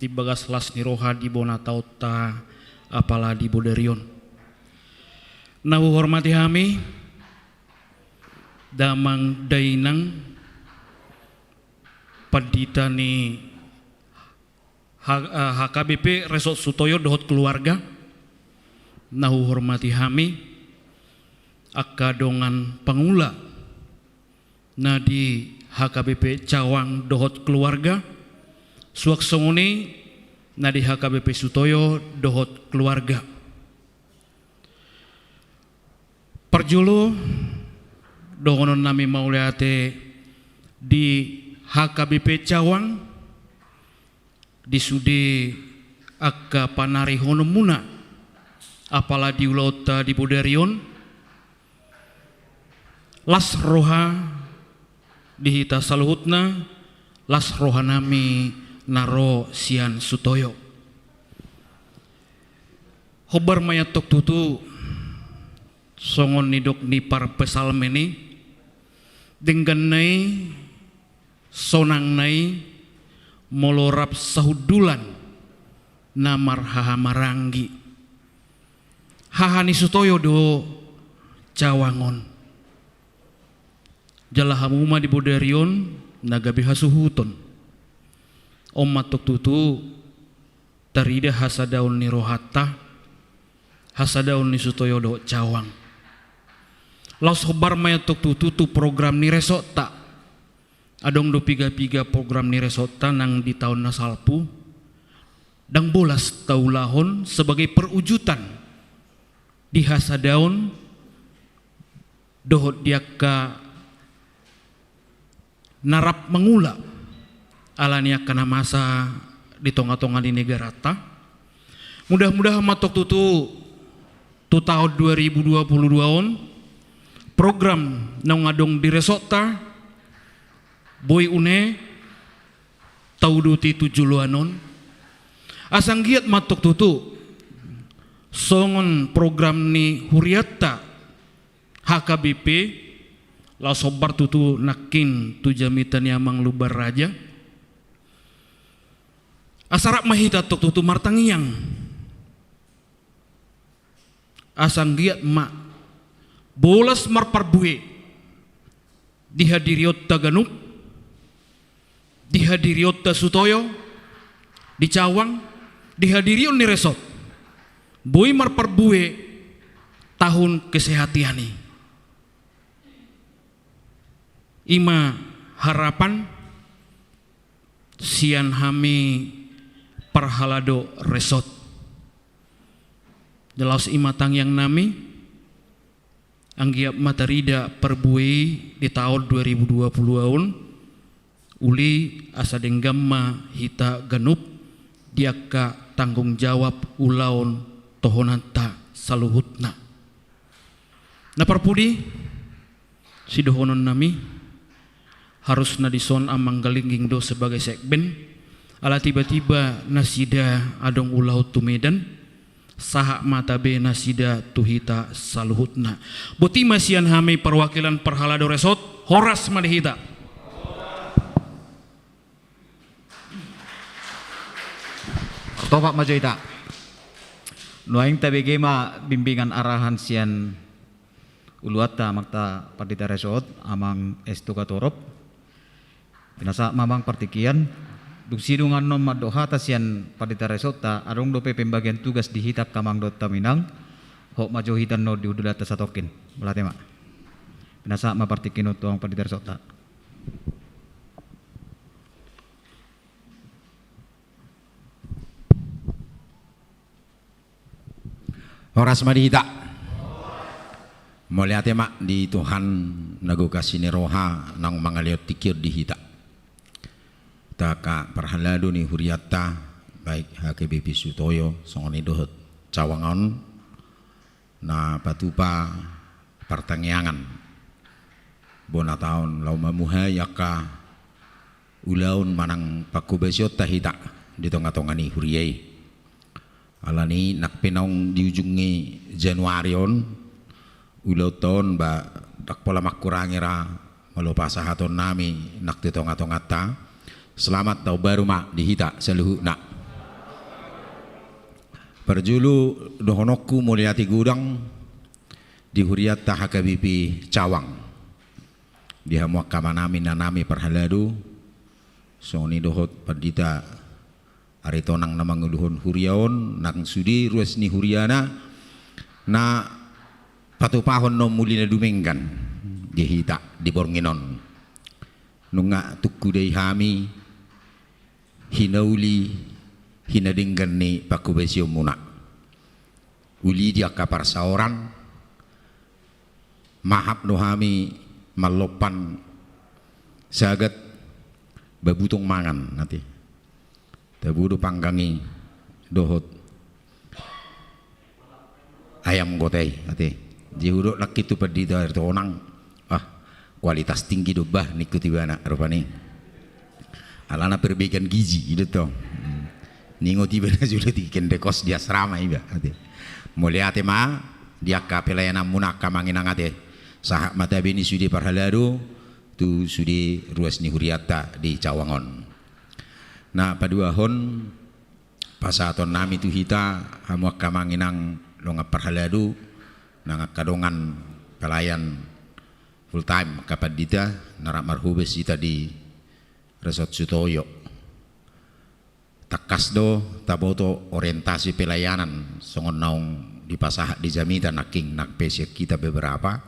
di bagas las ni roha di bona taonta apala di bodari on. Na huhormati hami, damang dainang, pandita ni H-, eh, H K B P Resort Sutoyo dohot keluarga, na huhormati hami, angka dongan pangula na di H K B P Cawang dohot keluarga, suang songon i na di H K B P Sutoyo dohot keluarga. Parjolo, dohonon nami mauliate di H K B P Cawang, di sude angka panarihononmuna apala di ulaonta di bodari on, las roha di hita saluhutna, las rohanami na ro sian Sutoyo. Hombar ma i antong tutu, songon nidok ni parpsalmen i, dengganna i, sonangna i, molo rap sahundulan na marhahamaranggi. Haha ni Sutoyo do Cawang on. Jala hamu ma di bodari on na gabe hasuhuton. On ma antong tutu tarida hasadaon ni rohanta, hasadaon ni Sutoyo dohot Cawang. Laos hombar ma i antong tutu tu program ni resortta. Adong do piga-piga program ni resortta nang di taon na salpu, ndang bolas taulahon sebagai perwujudan di hasadaon dohot di angka na rap mangula ala ni angka na masa di tonga-tonga ni negaranta. Mudah-mudahan ma antong tutu tu taon dua ribu dua puluh dua on, program naung adong di resortta boi une tauduti tu joloan on. Asa anggiat ma tong tutu songon program ni hurianta H K B P, laos hombar tutu nangkin tu jamita ni amang Lumban Raja. Asa rap ma hita tong tutu martangiang. Asa anggiat ma bolas marparbue di hadirionta ganup, di hadirionta Sutoyo, di Cawang, di hadirion ni resort. Boi marparbue tahun kesehatan i. I ma harapan sian hami parhalado resort. Laos i ma tangiang nami, anggiat ma tarida parbue i di taon dua ribu dua puluh on, uli asa denggan ma hita ganup di angka tanggung jawab ulaon tohonanta saluhutna. Na parpudi, sidohonon nami, harusna dison amang Galingging do sebagai sekben, ala tiba-tiba nasida adong ulaon tu Medan, sahat ma tabe nasida tu hita saluhutna. Boti ma sian hami perwakilan parhalado resort, horas ma di hita. Martopak ma jo hita. Nuaeng tabege ma bimbingan arahan sian uluanta amanta pandita resort, amang Estu Katorop. Pinasahat ma amang partingkian. Dung sidung annon mandok hata sian pandita resortta, adong dope pembagian tugas di hita angka amang dohot haminang. Hot ma jo hita annon di hundulanta satongkin. Mauliate ma. Pinasahat ma partingkian on tu amang pandita resortta. Horas ma di hita. Mauliate ma di Tuhan na gogas ni roha naung mangalehon tingki on di hita. Hita angka parhalado ni hurianta, baik H K B P Sutoyo songon i dohot Cawang on, na patupa partangiangan bona taon laho mamuhai angka ulaon manang panghobasionta hita di tonga-tonga ni huria i. Alani nang pe naung di ujung ni Januari on, ulaonta on ba ndang pola mangkurangi ra molo pasahaton nami nang tu tonga-tonganta. Selamat taon baru ma di hita saluhutna. Parjolo dohononku mauliate godang di hurianta H K B P Cawang, di hamu angka amanami, inanami parhalado, songon i dohot pandita Aritonang na manguluhon huria on, nang sude ruas ni huriana na patupahon na umuli na dumenggan di hita di borngin on. Nunga tung hudai hami hinauli hinadenggan ni panghobasionmuna. Uli di angka parsaoran, mahap do hami mallompan sagat babutong mangan, ate. Tabo do panggang i dohot ayam gota i, ate. Jadi hudok nangkin tu pandita Aritonang, ah, kualitas tinggi do bah, ningku tu ibana rupani. Alana perbaikan gizi, gitu to. Hmm. Ningot ibana sudah di kende kos di asrama iba, ate. Mauliate ma di angka pelayananmuna angka amang inang, ate. Sahat ma tabe ni sude parhalado tu sude ruas ni hurianta di Cawang on. Na paduahon, pasahaton nami tu hita, hamu angka amang inang dongan parhalado, nang angka dongan pelayan full time, angka pandita na rap marhobas hita di Resort Sutoyo. Tangkas do taboto orientasi pelayanan songon naung dipasahat di jamita nangkin, nang pe sian hita beberapa.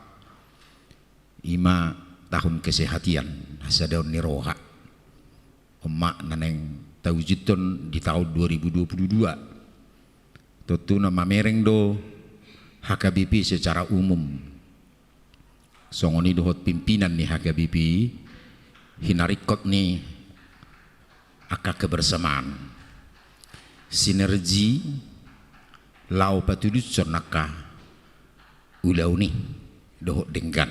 I ma tahun kesehatan, hasadaon ni roha. On ma na naeng taujuthon di taon dua ribu dua puluh dua. Tontu na mamereng do H K B P secara umum, songon i dohot pimpinan ni H K B P, hinaringkot ni angka kebersamaan, sinergi, laho patulushon angka ulaon i dohot denggan.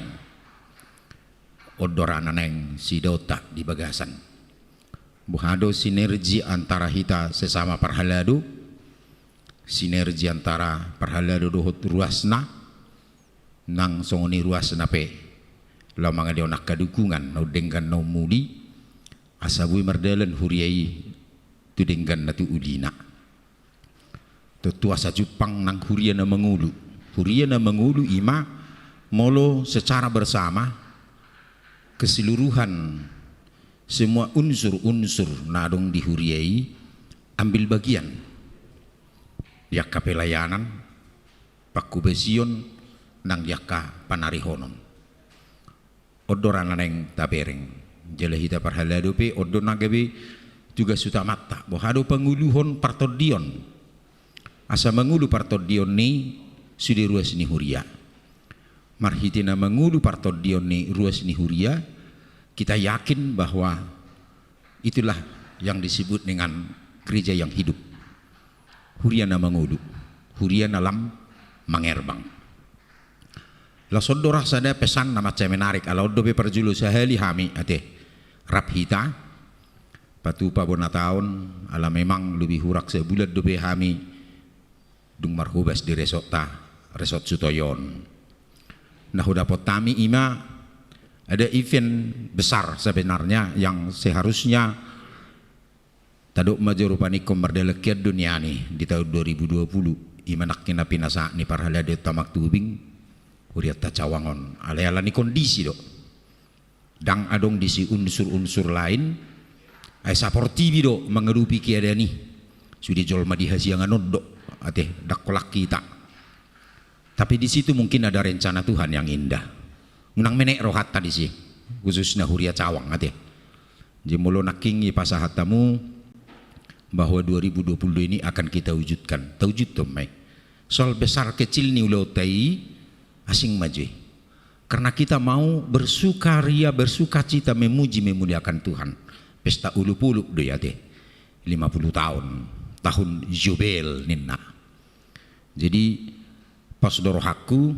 On do ra na naeng siidaonta di bagasan. Boha do sinergi antara hita sesama parhalado, sinergi antara parhalado dohot ruasna, nang songon i ruasna pe laho mangalehon angka dukungan na umdenggan na umuli, asa boi mardalan huria i tu denggan na tu ulina. Tontu asa jumpang nang huria na mangolu. Huria na mangolu i ma molo secara bersama, keseluruhan semua unsur-unsur na adong di huria i ambil bagian di angka pelayanan, pangkobasion, nang di angka panarihonon. On do ra na naeng tabereng. Jala hita parhalado pe on do na gabe tugas utamanta. Boha do pangoluhon partondion. Asa mangolu partondion ni sude ruas ni huria. Marhite na mangolu partondion ni ruas ni huria, kita yakin bahwa itulah yang disebut dengan gereja yang hidup. Huria na mangolu, huria na lam mangerbang. Laos on do ra sada pesan na mansai menarik, ala on dope parjolo sahali hami ate rap hita patupa bona taon, ala memang lobi hurang sabulan dope hami dung marhobas di resortta, Resort Sutoyo on. Na hudapot hami i ma ada event besar sebenarnya yang seharusnya tadok ma jolo, panikon mardalan hian do nian i di taon dua ribu dua puluh, i ma nangkin na pinasahat ni parhalado ta Mangkubing, hurianta Cawang on. Alai ala ni kondisi do, ndang adong disi unsur-unsur lain, ai saportibi do mangadopi keadaan i. Sude jolma di hasiangan on do ate, ndang holan hita. Tapi di situ mungkin ada rencana Tuhan yang indah. Unang menek rohanta disi, khususna huria Cawang ate. Jadi molo nangkin i pasahat hamu bahwa dua ribu dua puluh dua ini akan kita wujudkan, tawujudhon ma i. Soal besar kecil ni ulaonta i asing ma jo i. Karena kita mau bersukaria, bersukacita, memuji, memuliakan Tuhan. Pesta olopolop do i ate. Lima puluh taon, tahun Yubel ninna. Jadi pos do rohangku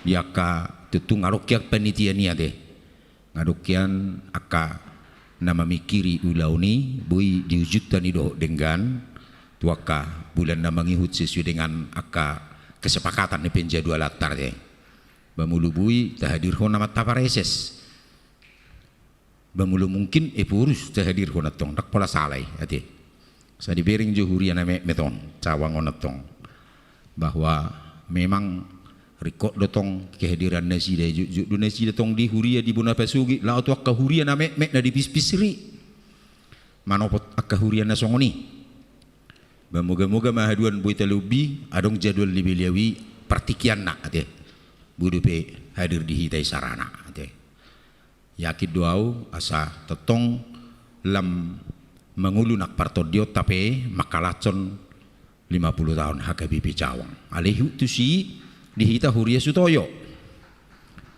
di angka, tontu nga adong hian panitia i ate, nga adong hian angka na mamingkiri ulaon i, boi diwujudhon i dohot denggan tu angka bulan na mangihut sesuai dengan angka kesepakatan ni penjadwalanta ate. Ba molo boi tahadirhon amanta Praeses. Ba molo mungkin Ephorus tahadirhon antong, ndang pola sala i ate. Asa dibereng jo huria na metmet on, Cawang on antong, bahwa memang ringkot do tong kehadiran nasida, jotjot do nasida tong di huria di bona pasogit, laho tu angka huria na metmet na di pispisir i. Manopot angka huria na songon i. Ba moga-moga ma haduan boi talombi, adong jadwal ni beliau i partingkianna ate, boi dope hadir di hita i sarana ate. Yakin do au asa tongtong lam mangolu nang partondionta pe mangkalashon lima puluh taon H K B P Cawang. Alai ihut tusi di hita huria Sutoyo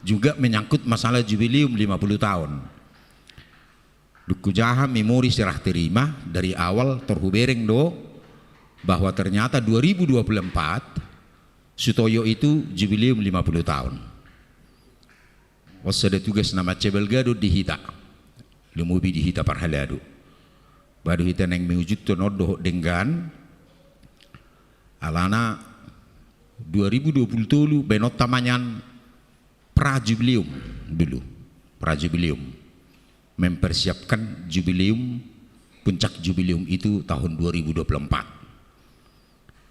juga menyangkut masalah jubileum lima puluh taon. Dung hujaha memori serah terima, dari awal tor hubereng do bahwa ternyata dua ribu dua puluh empat Sutoyo itu jubileum lima puluh taon. On sada tugas na mansai balga do di hita, lumobi di hita parhalado. Ba do hita naeng mewujudhon on dohot denggan. Alana dua ribu dua puluh tolu baenonta ma nian pra jubileum dulu. Pra jubileum. Mempersiapkan jubileum, puncak jubileum itu tahun dua ribu dua puluh empat.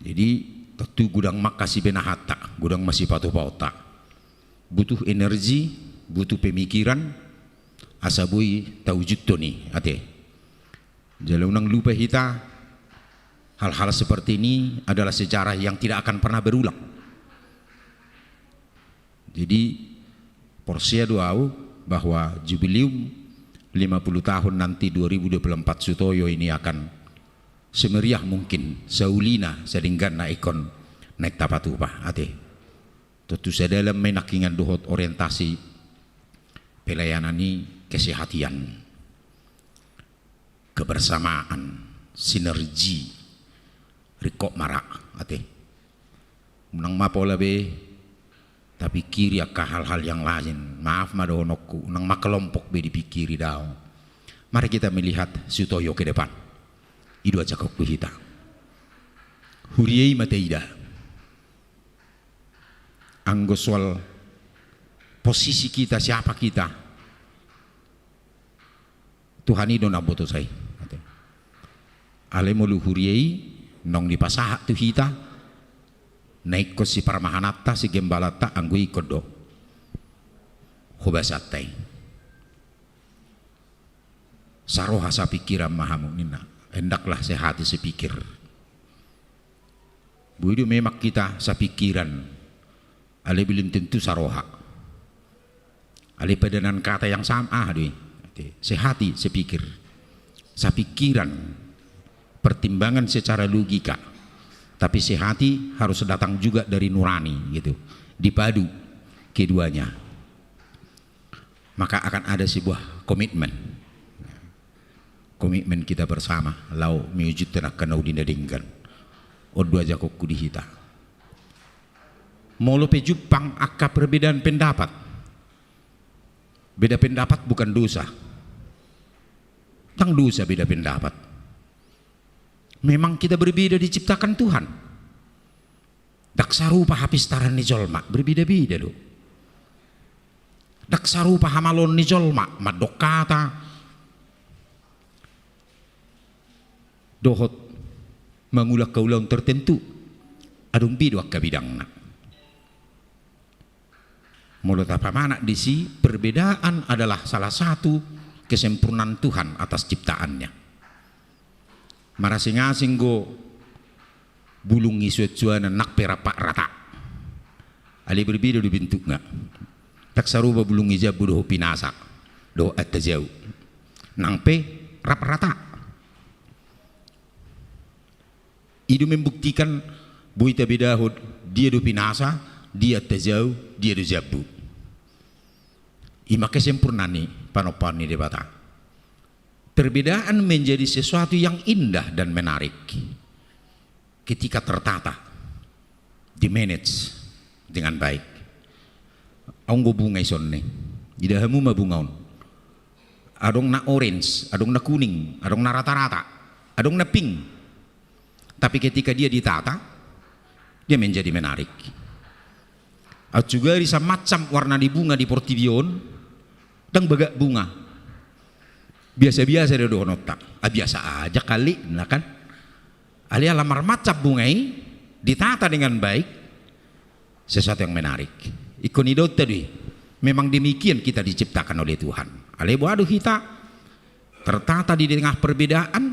Jadi tontu godang ma angka sibenahanta, godang ma sipatupaonta. Butuh energi, butuh pemikiran, asa boi tawujudhon i ate. Jala unang lupa hita, hal-hal seperti ini adalah sejarah yang tidak akan pernah berulang. Jadi porsea do au bahwa jubileum lima puluh tahun nanti dua ribu dua puluh empat Sutoyo ini akan semeriah mungkin, saulina, sadengganna ingkon naeng tapatupa ate. Tontu sadalan ma i nangkiningan dohot orientasi pelayanan i, kesehatan, kebersamaan, sinergi, ringkot ma ra ate. Unang ma pola be tapingkiri angka hal-hal yang lain. Maaf ma dohononku, unang ma kelompok be dipingkiri, daong. Mari kita melihat Sutoyo ke depan. I do ajakonku tu hita. Huria i ma taida. Anggo soal posisi kita, siapa kita, Tuhan i do na mamboto sai. Alai molo huria i naung dipasahat tu hita, na ingkon siparmahananta, sigembalanta, anggo i ingkon do hobasanta i. Saroha sapingkiran ma hamu ninna. Hendaklah sehati sepikir. Boi do memang hita sapingkiran, alai belum tentu saroha. Alai padanan kata yang sama, aha do i? Sehati sepikir. Sapingkiran, pertimbangan secara logika. Tapi sehati harus datang juga dari nurani gitu. Dipadu keduanya. Maka akan ada sebuah komitmen. Komitmen kita bersama laho mewujudkan angka na uli na denggan. On do ajakonku di hita. Molo pe jumpang angka perbedaan pendapat. Beda pendapat bukan dosa. Ndang dosa beda pendapat. Memang kita berbeda diciptakan Tuhan. Ndang sarupa hapistaran ni jolma, berbeda-beda do. Ndang sarupa hamaloon ni jolma, mandok hata dohot mangula angka ulaon tertentu. Adong be do angka bidangna. Molo tapamanat disi, perbedaan adalah salah satu kesempurnaan Tuhan atas ciptaannya. Marasing-asing do bulung ni suan-suanan nang pe rap rata. Alai berbeda do bentukna. Ndang sarupa bulung ni jambu dohot pinasa dohot antajau. Nang pe rap rata. I do membuktikan boi tabedahon dia do pinasa, dia antajau, dia do jambu. I ma kesempurnaan ni panompaon ni Debata. Perbedaan menjadi sesuatu yang indah dan menarik ketika tertata, di-manage dengan baik. Adong do bunga i songon i. Ida hamu ma bunga on. Adong na orange, adong na kuning, adong na rata-rata, adong na pink. Tapi ketika dia ditata, dia menjadi menarik. Aut sugari samacam warna ni bunga di portibi on, ndang bagak bunga. Biasa-biasa do dohononta. Ah, biasa aja kali, na kan. Alai ala marmacam bunga i, ditata dengan baik, sesuatu yang menarik. Ingkon idaonta do i. Memang demikian kita diciptakan oleh Tuhan. Alai boha do hita tertata di tengah perbedaan,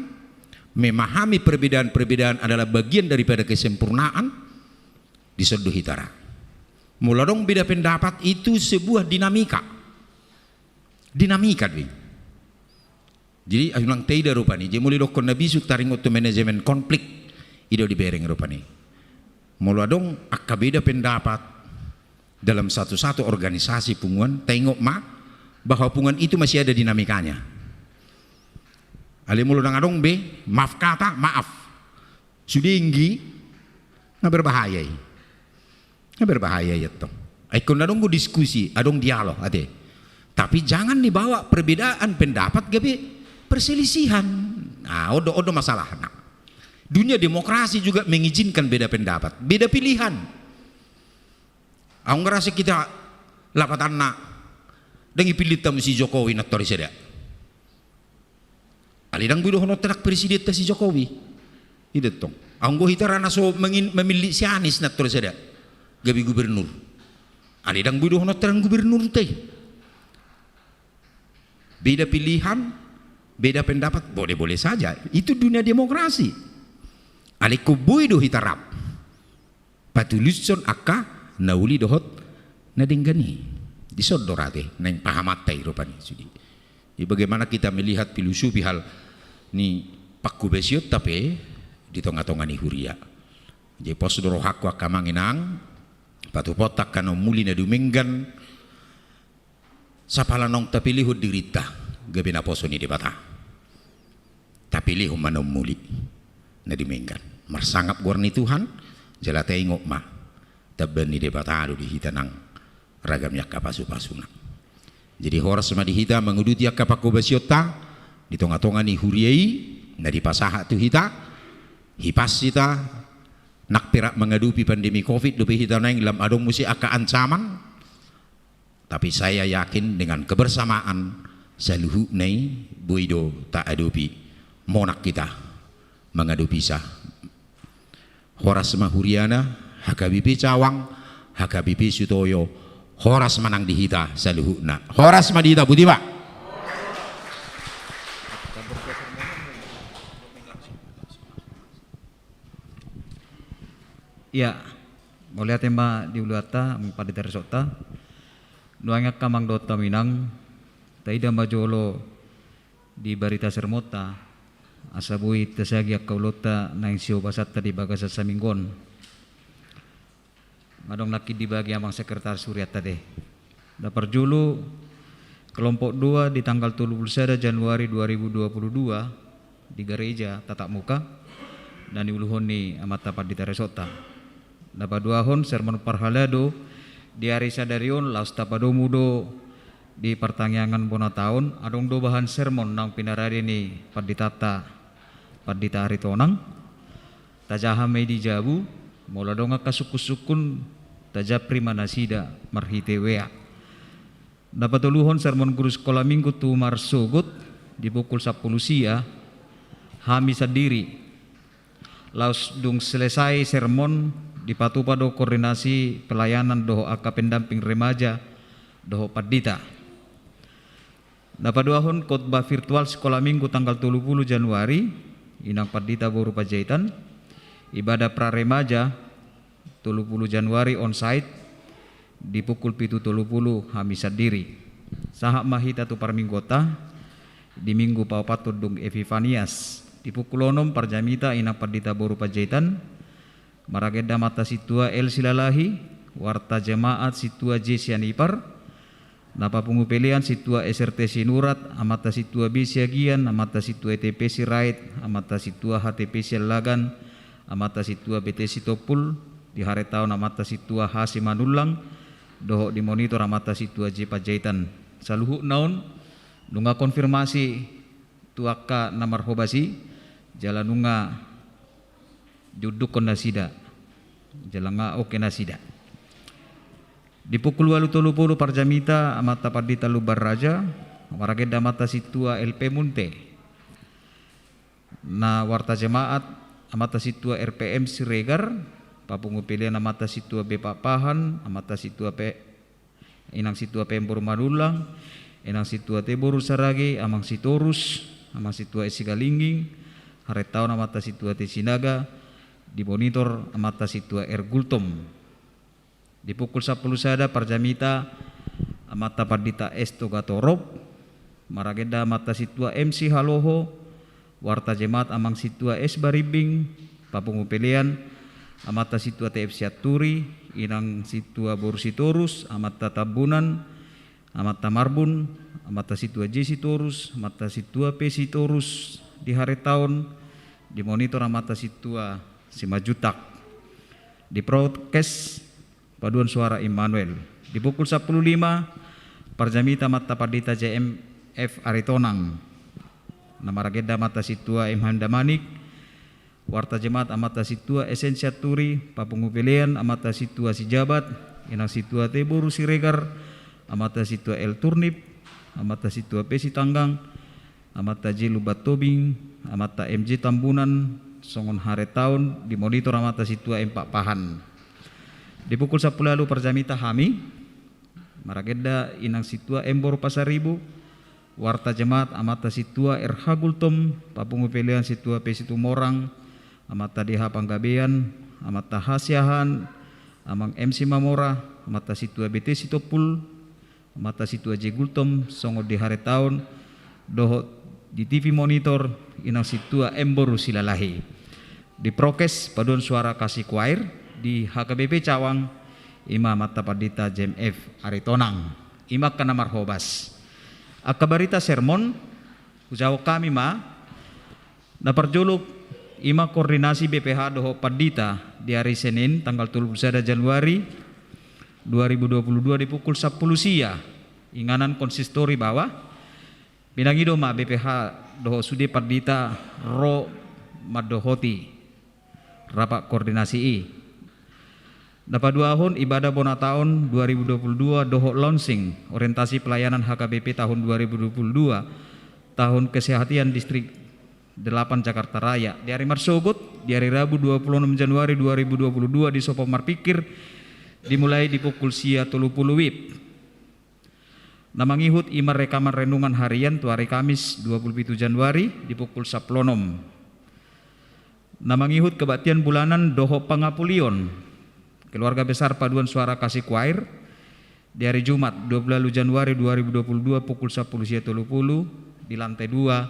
memahami perbedaan-perbedaan adalah bagian daripada kesempurnaan, dison do hita ra. Molo adong beda pendapat, itu sebuah dinamika. Dinamika do i. Jadi unang taida rupani. Jadi molo didokkon na bisuk taringot tu manajemen konflik, i do dibereng rupani. Molo adong angka beda pendapat dalam satu-satu organisasi punguan, taingot ma bahwa punguan itu masih ada dinamikanya. Alai molo ndang adong be, maaf kata, maaf. Sude inggi, na berbahaya i. Na berbahaya i, antong. Ai ingkon adong do diskusi, adong dialog, ate. Tapi jangan dibawa perbedaan pendapat gabe perselisihan. Nah, on do, on do masalahna. Dunia demokrasi juga mengizinkan beda pendapat, beda pilihan. Adong do rasik hita lapatanna, ndang ipillit hamu si Jokowi nantoari sada. Alai ndang boi dohononta ndang presidenta si Jokowi. I do tong. Adong do hita ra na so mangin-, mamillit si Anies nantoari sada gabe gubernur. Alai ndang boi dohononta ndang gubernurta i. Beda pilihan, beda pendapat, boleh-boleh saja. Itu dunia demokrasi. Alai ingkon boi do hita rap patulushon angka na uli dohot na denggan i. Dison do ra ate naeng pahamanta i rupani sude. Jadi bagaimana kita melihat filosofi hal ni panghobasionta pe di tonga-tonga ni huria. Jadi pos do rohangku angka amang inang, patupaonta angka na umuli na dumenggan, Sapala naung tapilihon dirinta gabe naposo ni Debata, tapilihon ma na umuli na dumenggan. Marsangap goar ni Tuhan, jala taingot ma, tamba ni Debata do di hita nang ragam ni angka pasu-pasuna. Jadi horas ma di hita manguduti angka panghobasionta, Di tonga-tonga ni huria i, na dipasahat tu hita, hipas hita, nang pe rap mangadopi pandemi covid dope hita naeng lam adong muse angka ancaman, tapi saya yakin dengan kebersamaan saluhutna i boi do taadopi, monang hita mangadopisa. Horas ma huriana, H K B P Cawang, H K B P Sutoyo, horas ma nang di hita saluhutna. Horas ma di hita, boti ma. Ia, mauliate ma di uluanta, amang pandita resokta. Nuaeng angka amang dohot inang, taida ma jolo di barita sermonta, asa boi tasagi angka ulaonta naeng siobasanta di bagasan saminggu on. Nga adong nangkin dibagi amang sekretaris hurianta de. Na parjolo, kelompok dua di tanggal tolu pulu sada Januari dua ribu dua pulu dua di gareja tatap muka, na niuluhon ni amanta pandita resokta. Na paduahon, sermon parhalado di ari sadari on, laos tapadomu do di partangiangan bona taon, adong do bahan sermon naung pinarade ni panditanta, Pandita Aritonang. Tajaha ma i di jabu, molo adong angka sungkun-sungkun, tajapri ma nasida marhite W A. Na patoluhon, sermon guru sikola minggu tu marsogot di pukul sampulu sia, hami sandiri. Laos dung selesai sermon, dipatupa do koordinasi pelayanan dohot angka pendamping remaja dohot pandita. Na paduahon, khotbah virtual sikola minggu tanggal tolu pulu Januari, inang pandita boru Panjaitan, ibadah pra remaja, tolu pulu Januari onsite di pukul pitu tolu pulu hami sandiri. Sahat ma hita tu parmingguonta di minggu paopathon dung Epifanias. Di pukul onom parjamita inang pandita boru Panjaitan, maragenda amanta sintua L Silalahi, warta jemaat sintua J Sianipar, na papungu pelean sintua S R T Sinurat, amanta sintua B Siagian, amanta sintua E T P Sirait, amanta sintua H T P Siallagan, amanta sintua B T Sitompul, di haretaon amanta sintua H Simanullang, dohot dimonitor amanta sintua J Panjaitan. Saluhutna on, nunga konfirmasi tu angka na marhobas i, jala nunga diundukkon nasida, jala nga oke nasida. Di pukul ualu tolu pulu parjamita amanta pandita Lumban Raja, maragenda amanta sintua L P Munte. Na warta jemaat amanta sintua R P M Siregar, papungu pelean amanta sintua B Pakpahan, amanta sintua P, inang sintua P M boru Manullang, inang sintua T boru Saragi, amang Sitorus, amang sintua S Sigalingging, haretaon amanta sintua T Sinaga, dimonitor amanta sintua R Gultom. Di pukul sampulu sada parjamita amanta pandita S Togatorop, maragenda amanta sintua M Sihaloho, warta jemaat amang sintua S Barimbing, papungu pelean amanta sintua T F Sianturi, inang sintua boru Sitorus, amanta Tambunan, amanta Marbun, amanta sintua J Sitorus, amanta sintua P Sitorus, di haretaon, dimonitor amanta sintua Simanjuntak. Di prokes, paduan suara Immanuel. Di pukul sampulu lima parjamita amanta pandita J M F Aritonang, na maragenda amanta sintua M H M Damanik, warta jemaat amanta sintua S N Sianturi, papungu pelean amanta sintua Sijabat, inang sintua T boru Siregar, amanta sintua L Turnip, amanta sintua P Sitanggang, amanta J Lumban Tobing, amanta M J Tambunan, songon haretaon, dimonitor amanta sintua M Pakpahan. Di pukul sampulu ualu parjamita hami, maragenda inang sintua M boru Pasaribu, warta jemaat amanta sintua R H Gultom, papungu pelean sintua P Situmorang, amanta D H Panggabean, amanta H Siahaan, amang M Simamora, amanta sintua B T Sitompul, amanta sintua J Gultom, songon di haretaon, dohot di T V monitor, inang sintua M boru Silalahi. Di prokes, paduan suara Kasih Kuair, di H K B P Cawang, ima amanta pandita J M F Aritonang. Ima angka na marhobas. Angka barita sermon, hujawab hami ma, na parjolo, ima koordinasi B P H dohot pandita di ari Senin tanggal tolu pulu sada Januari dua ribu dua pulu dua di pukul sampulu sia, inganan konsistori Bawah. Pinangido ma B P H dohot sude pandita ro mandohoti rapat koordinasi i. Na paduahon, ibadah bona taon dua ribu dua puluh dua dohot launching orientasi pelayanan H K B P tahun dua ribu dua puluh dua, tahun kesehatan distrik delapan Jakarta Raya, di ari marsogot, di ari Rabu dua puluh enam Januari dua ribu dua puluh dua, di Sopo Marpikir, dimulai di pukul sia tolu pulu WIB. Na mangihut ima rekaman renungan harian tu ari Kamis dua pulu pitu Januari di pukul sampulu onom. Na mangihut kebaktian bulanan dohot pangapulion keluarga besar Paduan Suara Kasih Choir di ari Jumat dua puluh walu Januari dua ribu dua puluh dua pukul sampulu sia tolu pulu di lantai dua,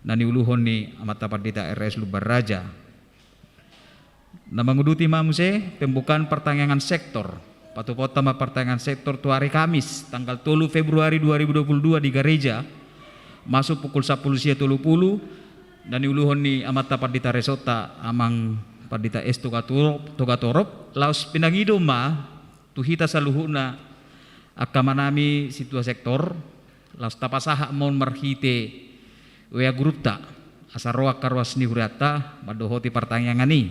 na niuluhon ni Amanta Pandita R S Lumban Raja. Na manguduti ma muse pembukaan partangiangan sektor. Patupaonta ma partangiangan sektor tu ari Kamis tanggal tolu Februari dua ribu dua puluh dua di gareja, masuk pukul sampulu sia tolu pulu, na niuluhon ni Amanta Pandita Resonta Amang Pandita S Togatorop, Togatorop, laos pinangido ma tu hita saluhutna angka amanami sintua sektor, laos tapasahat ma on marhite WA grupta, asa ro angka ruas ni hurianta mandohoti partangiangan i.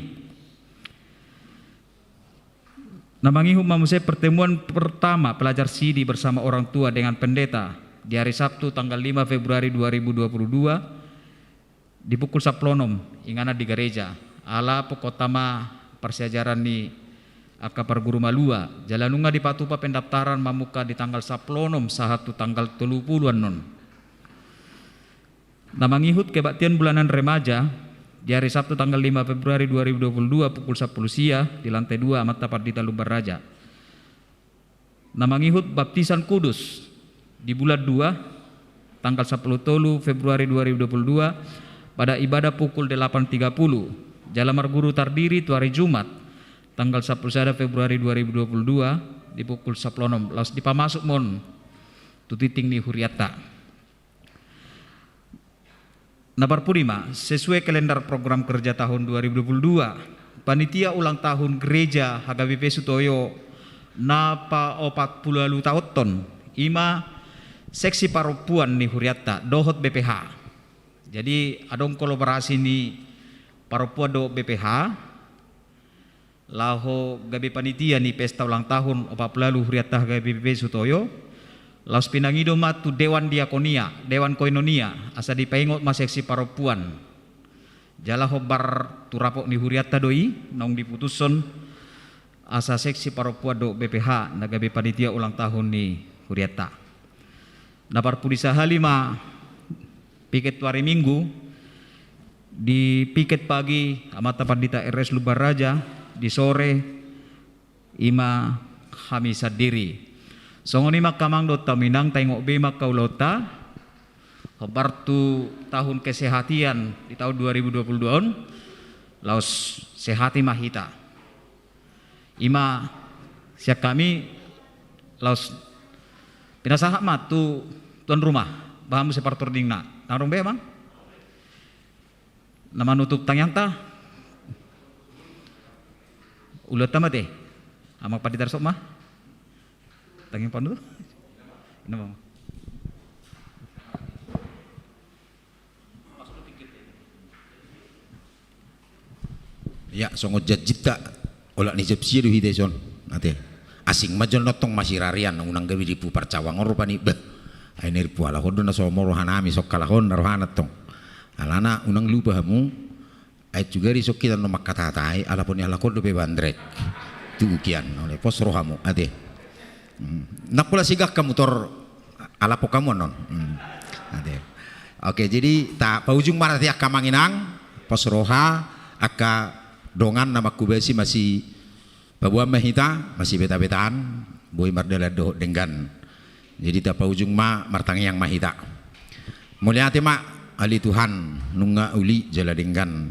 Na mangihut ma muse pertemuan pertama pelajar sidi bersama orang tua dengan pendeta di hari Sabtu tanggal lima Februari dua ribu dua puluh dua, di pukul sampulu onom, inganan di gareja. Ala pungkaonta ma parsiajaran ni angka parguru malua, jala nunga dipatupa pendaftaran mamungka di tanggal sampulu onom sahat tu tanggal tolu pulu annon. Na mangihut kebaktian bulanan remaja di ari Sabtu tanggal lima Februari dua ribu dua puluh dua pukul sampulu sia di lantai dua Amanta Pandita Lumban Raja. Na mangihut baptisan kudus di bulan dua, tanggal sampulu tolu Februari dua ribu dua puluh dua, pada ibadah pukul delapan tiga puluh. Jala marguru tardiri tu ari Jumat, tanggal sampulu sada Februari dua ribu dua puluh dua, di pukul sampulu onom, laos dipamasuk ma on tu tingting ni hurianta. Na parpudi ma, sesuai kalender program kerja tahun dua ribu dua puluh dua, panitia ulang tahun gereja H K B P Sutoyo na paopat pulu ualu taonhon, ima seksi parompuan ni hurianta dohot B P H. Jadi adong kolaborasi ni parompuan dohot B P H, laho gabe panitia ni pesta ulang tahun opat pulu ualu hurianta H K B P Sutoyo, laos pinangido ma tu Dewan Diakonia, Dewan Koinonia, asa dipaingot ma seksi parompuan. Jala hombar tu rapot ni hurianta do i, naung diputushon asa seksi parompuan dohot B P H na gabe panitia ulang tahun ni hurianta. Na parpudi sahali ma piket tu ari Minggu, di piket pagi Amanta Pandita R S Lumban Raja, di sore ima hami sandiri. Songon i ma angka amang dohot hamu inang, taingot be ma angka ulaonta, hombar tu tahun kesehatan di tahun dua ribu dua puluh dua on, laos sehati ma hita. Ima sian hami, laos pinasahat ma tu tuan rumah, bahen muse partordingna. Ndang adong be amang na manutup tangiangta? Ulaonta ma ate. Amang Pandita Resonta ma tangiang panutup. Ina ma. Ia, songon janjinta, olat ni jam sia do hita dison. Ate. Asing ma jolo antong masirarian, unang gabe dipu parcawang on rupani. Bah. Ai na dipu halak on do na so molo rohanami, so halak on na rohana antong. Alana unang lupa hamu. Ai juga di so hita na mangkatahatahi, ala poni halak on dope bandrek. Tu ukian, ole pos rohamu, ate. Hmm. Nang pola sigak hamu tor alapok hamu annon. Hmm. Ate. Oke, jadi tapaujung ma ate angka amang inang, pos roha, angka dongan na manghobasi masipaboa ma hita, masibetabetaan, boi mardalan dohot denggan. Jadi tapaujung ma, martangiang ma hita. Mauliate ma, ale Tuhan, nunga uli jala denggan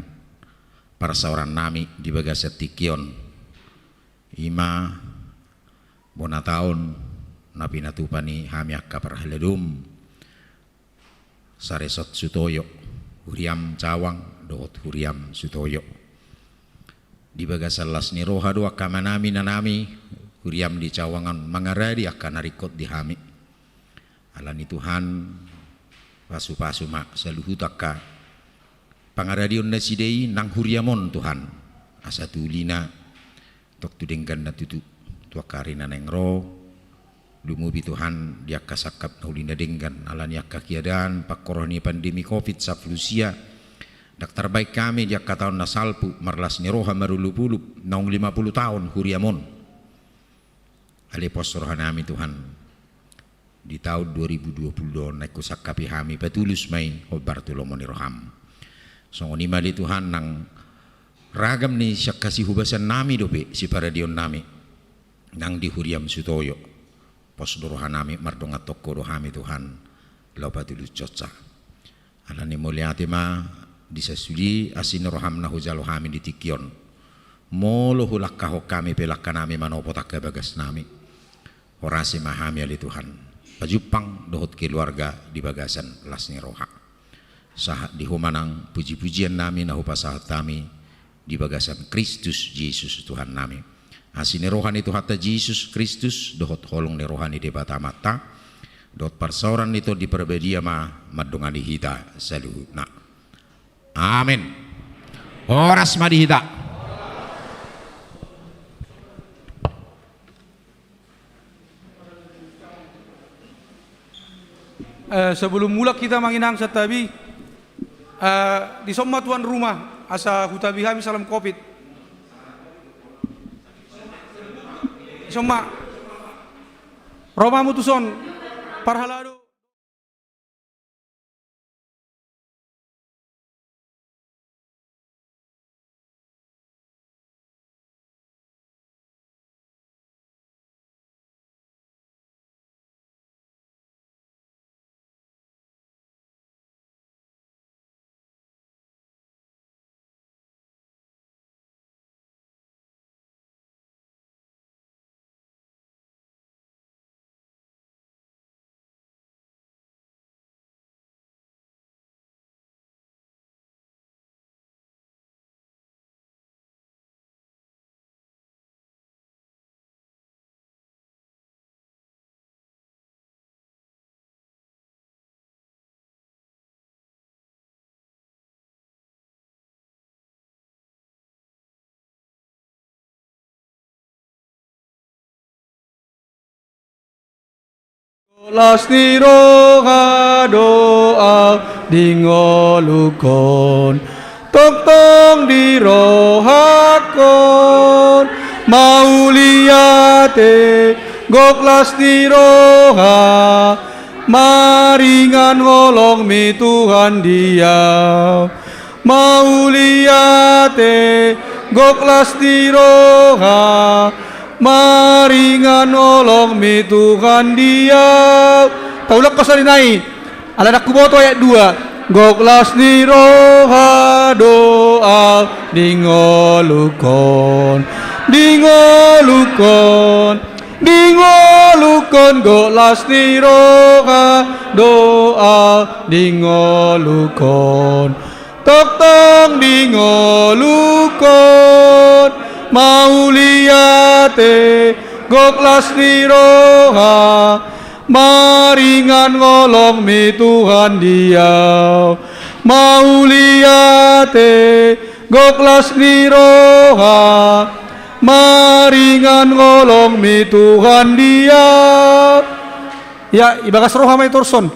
parsaorannami di bagasan tingki on. Ima bona taon na pinatupa ni hami angka parhaladom saresort Sutoyo, huriam Cawang dohot huriam Sutoyo. Di bagasan las ni roha do angka amanami, inanami, huriam di Cawang on mangaradi angka na ringkot di hami. Alani Tuhan, Pasupasu ma saluhut angka pangaradion nasida i nang huriaM on, Tuhan, asa tu ulina tong tu denggan na tutu tu angka ari na naeng ro. Lumobi, Tuhan, di angka sangkap na uli na denggan ala ni angka keadaan pangkorhon ni pandemi covid sapuluh sia, ndang tarbahen hami di angka taon na salpu marlas ni roha marolopolop naung lima puluh taon huriaM on. Alai pos rohanami, Tuhan, di taon dua ribu dua puluh dua on naeng husangkapi hami, patulus ma i hombar tu lomo ni rohaM. Songon i ma ale Tuhan, nang ragam ni sian hasihobasannami dope siparadionnami nang di huriaM sutoyo. Pos do rohanami, mardongan tongko do hami, Tuhan, laho patulushonsa. Alani mauliate ma di sasuli asi ni rohaM na hujalo hami di tingki on. Molo hulangkahon hami pe langkanami manopot angka bagasnami, horasi ma hami ale Tuhan, pajumpang dohot keluarga di bagasan las ni roha. Sahat di Ho ma nang pujipujiannami na hupasahat hami di bagasan Kristus Jesus Tuhannami. Asi ni roha ni Tuhanta Jesus Kristus dohot holong ni roha ni Debata Amanta dohot parsaoran ni Tondi Parbadia ma mandongani hita saluhutna. Amen. Horas ma di hita. Eh, sebelum mulak hita manginang santabi, eh, dison ma tuan rumah, asa hutabi hami salam covid. Dison ma. Ro ma hamu tuson, parhalado. Las ni roha do au dingoluhon, tongtong di rohangkon. Mauliate, gok las ni roha, maringan holongmi Tuhan di au. Mauliate, gok las ni roha, maringan holongmi Tuhan di au. Taulakhon sari nai. Ala ndang huboto ayat dua. Gok las ni roha do au dingoluhon, dingoluhon, dingoluhon, gok las ni roha do au dingoluhon. Tongtong dingoluhon, mauliate, gok las ni roha, maringan holongmi Tuhan di au. Mauliate, gok las ni roha, maringan holongmi Tuhan di au. Ia, ibagas roha ma i torus on.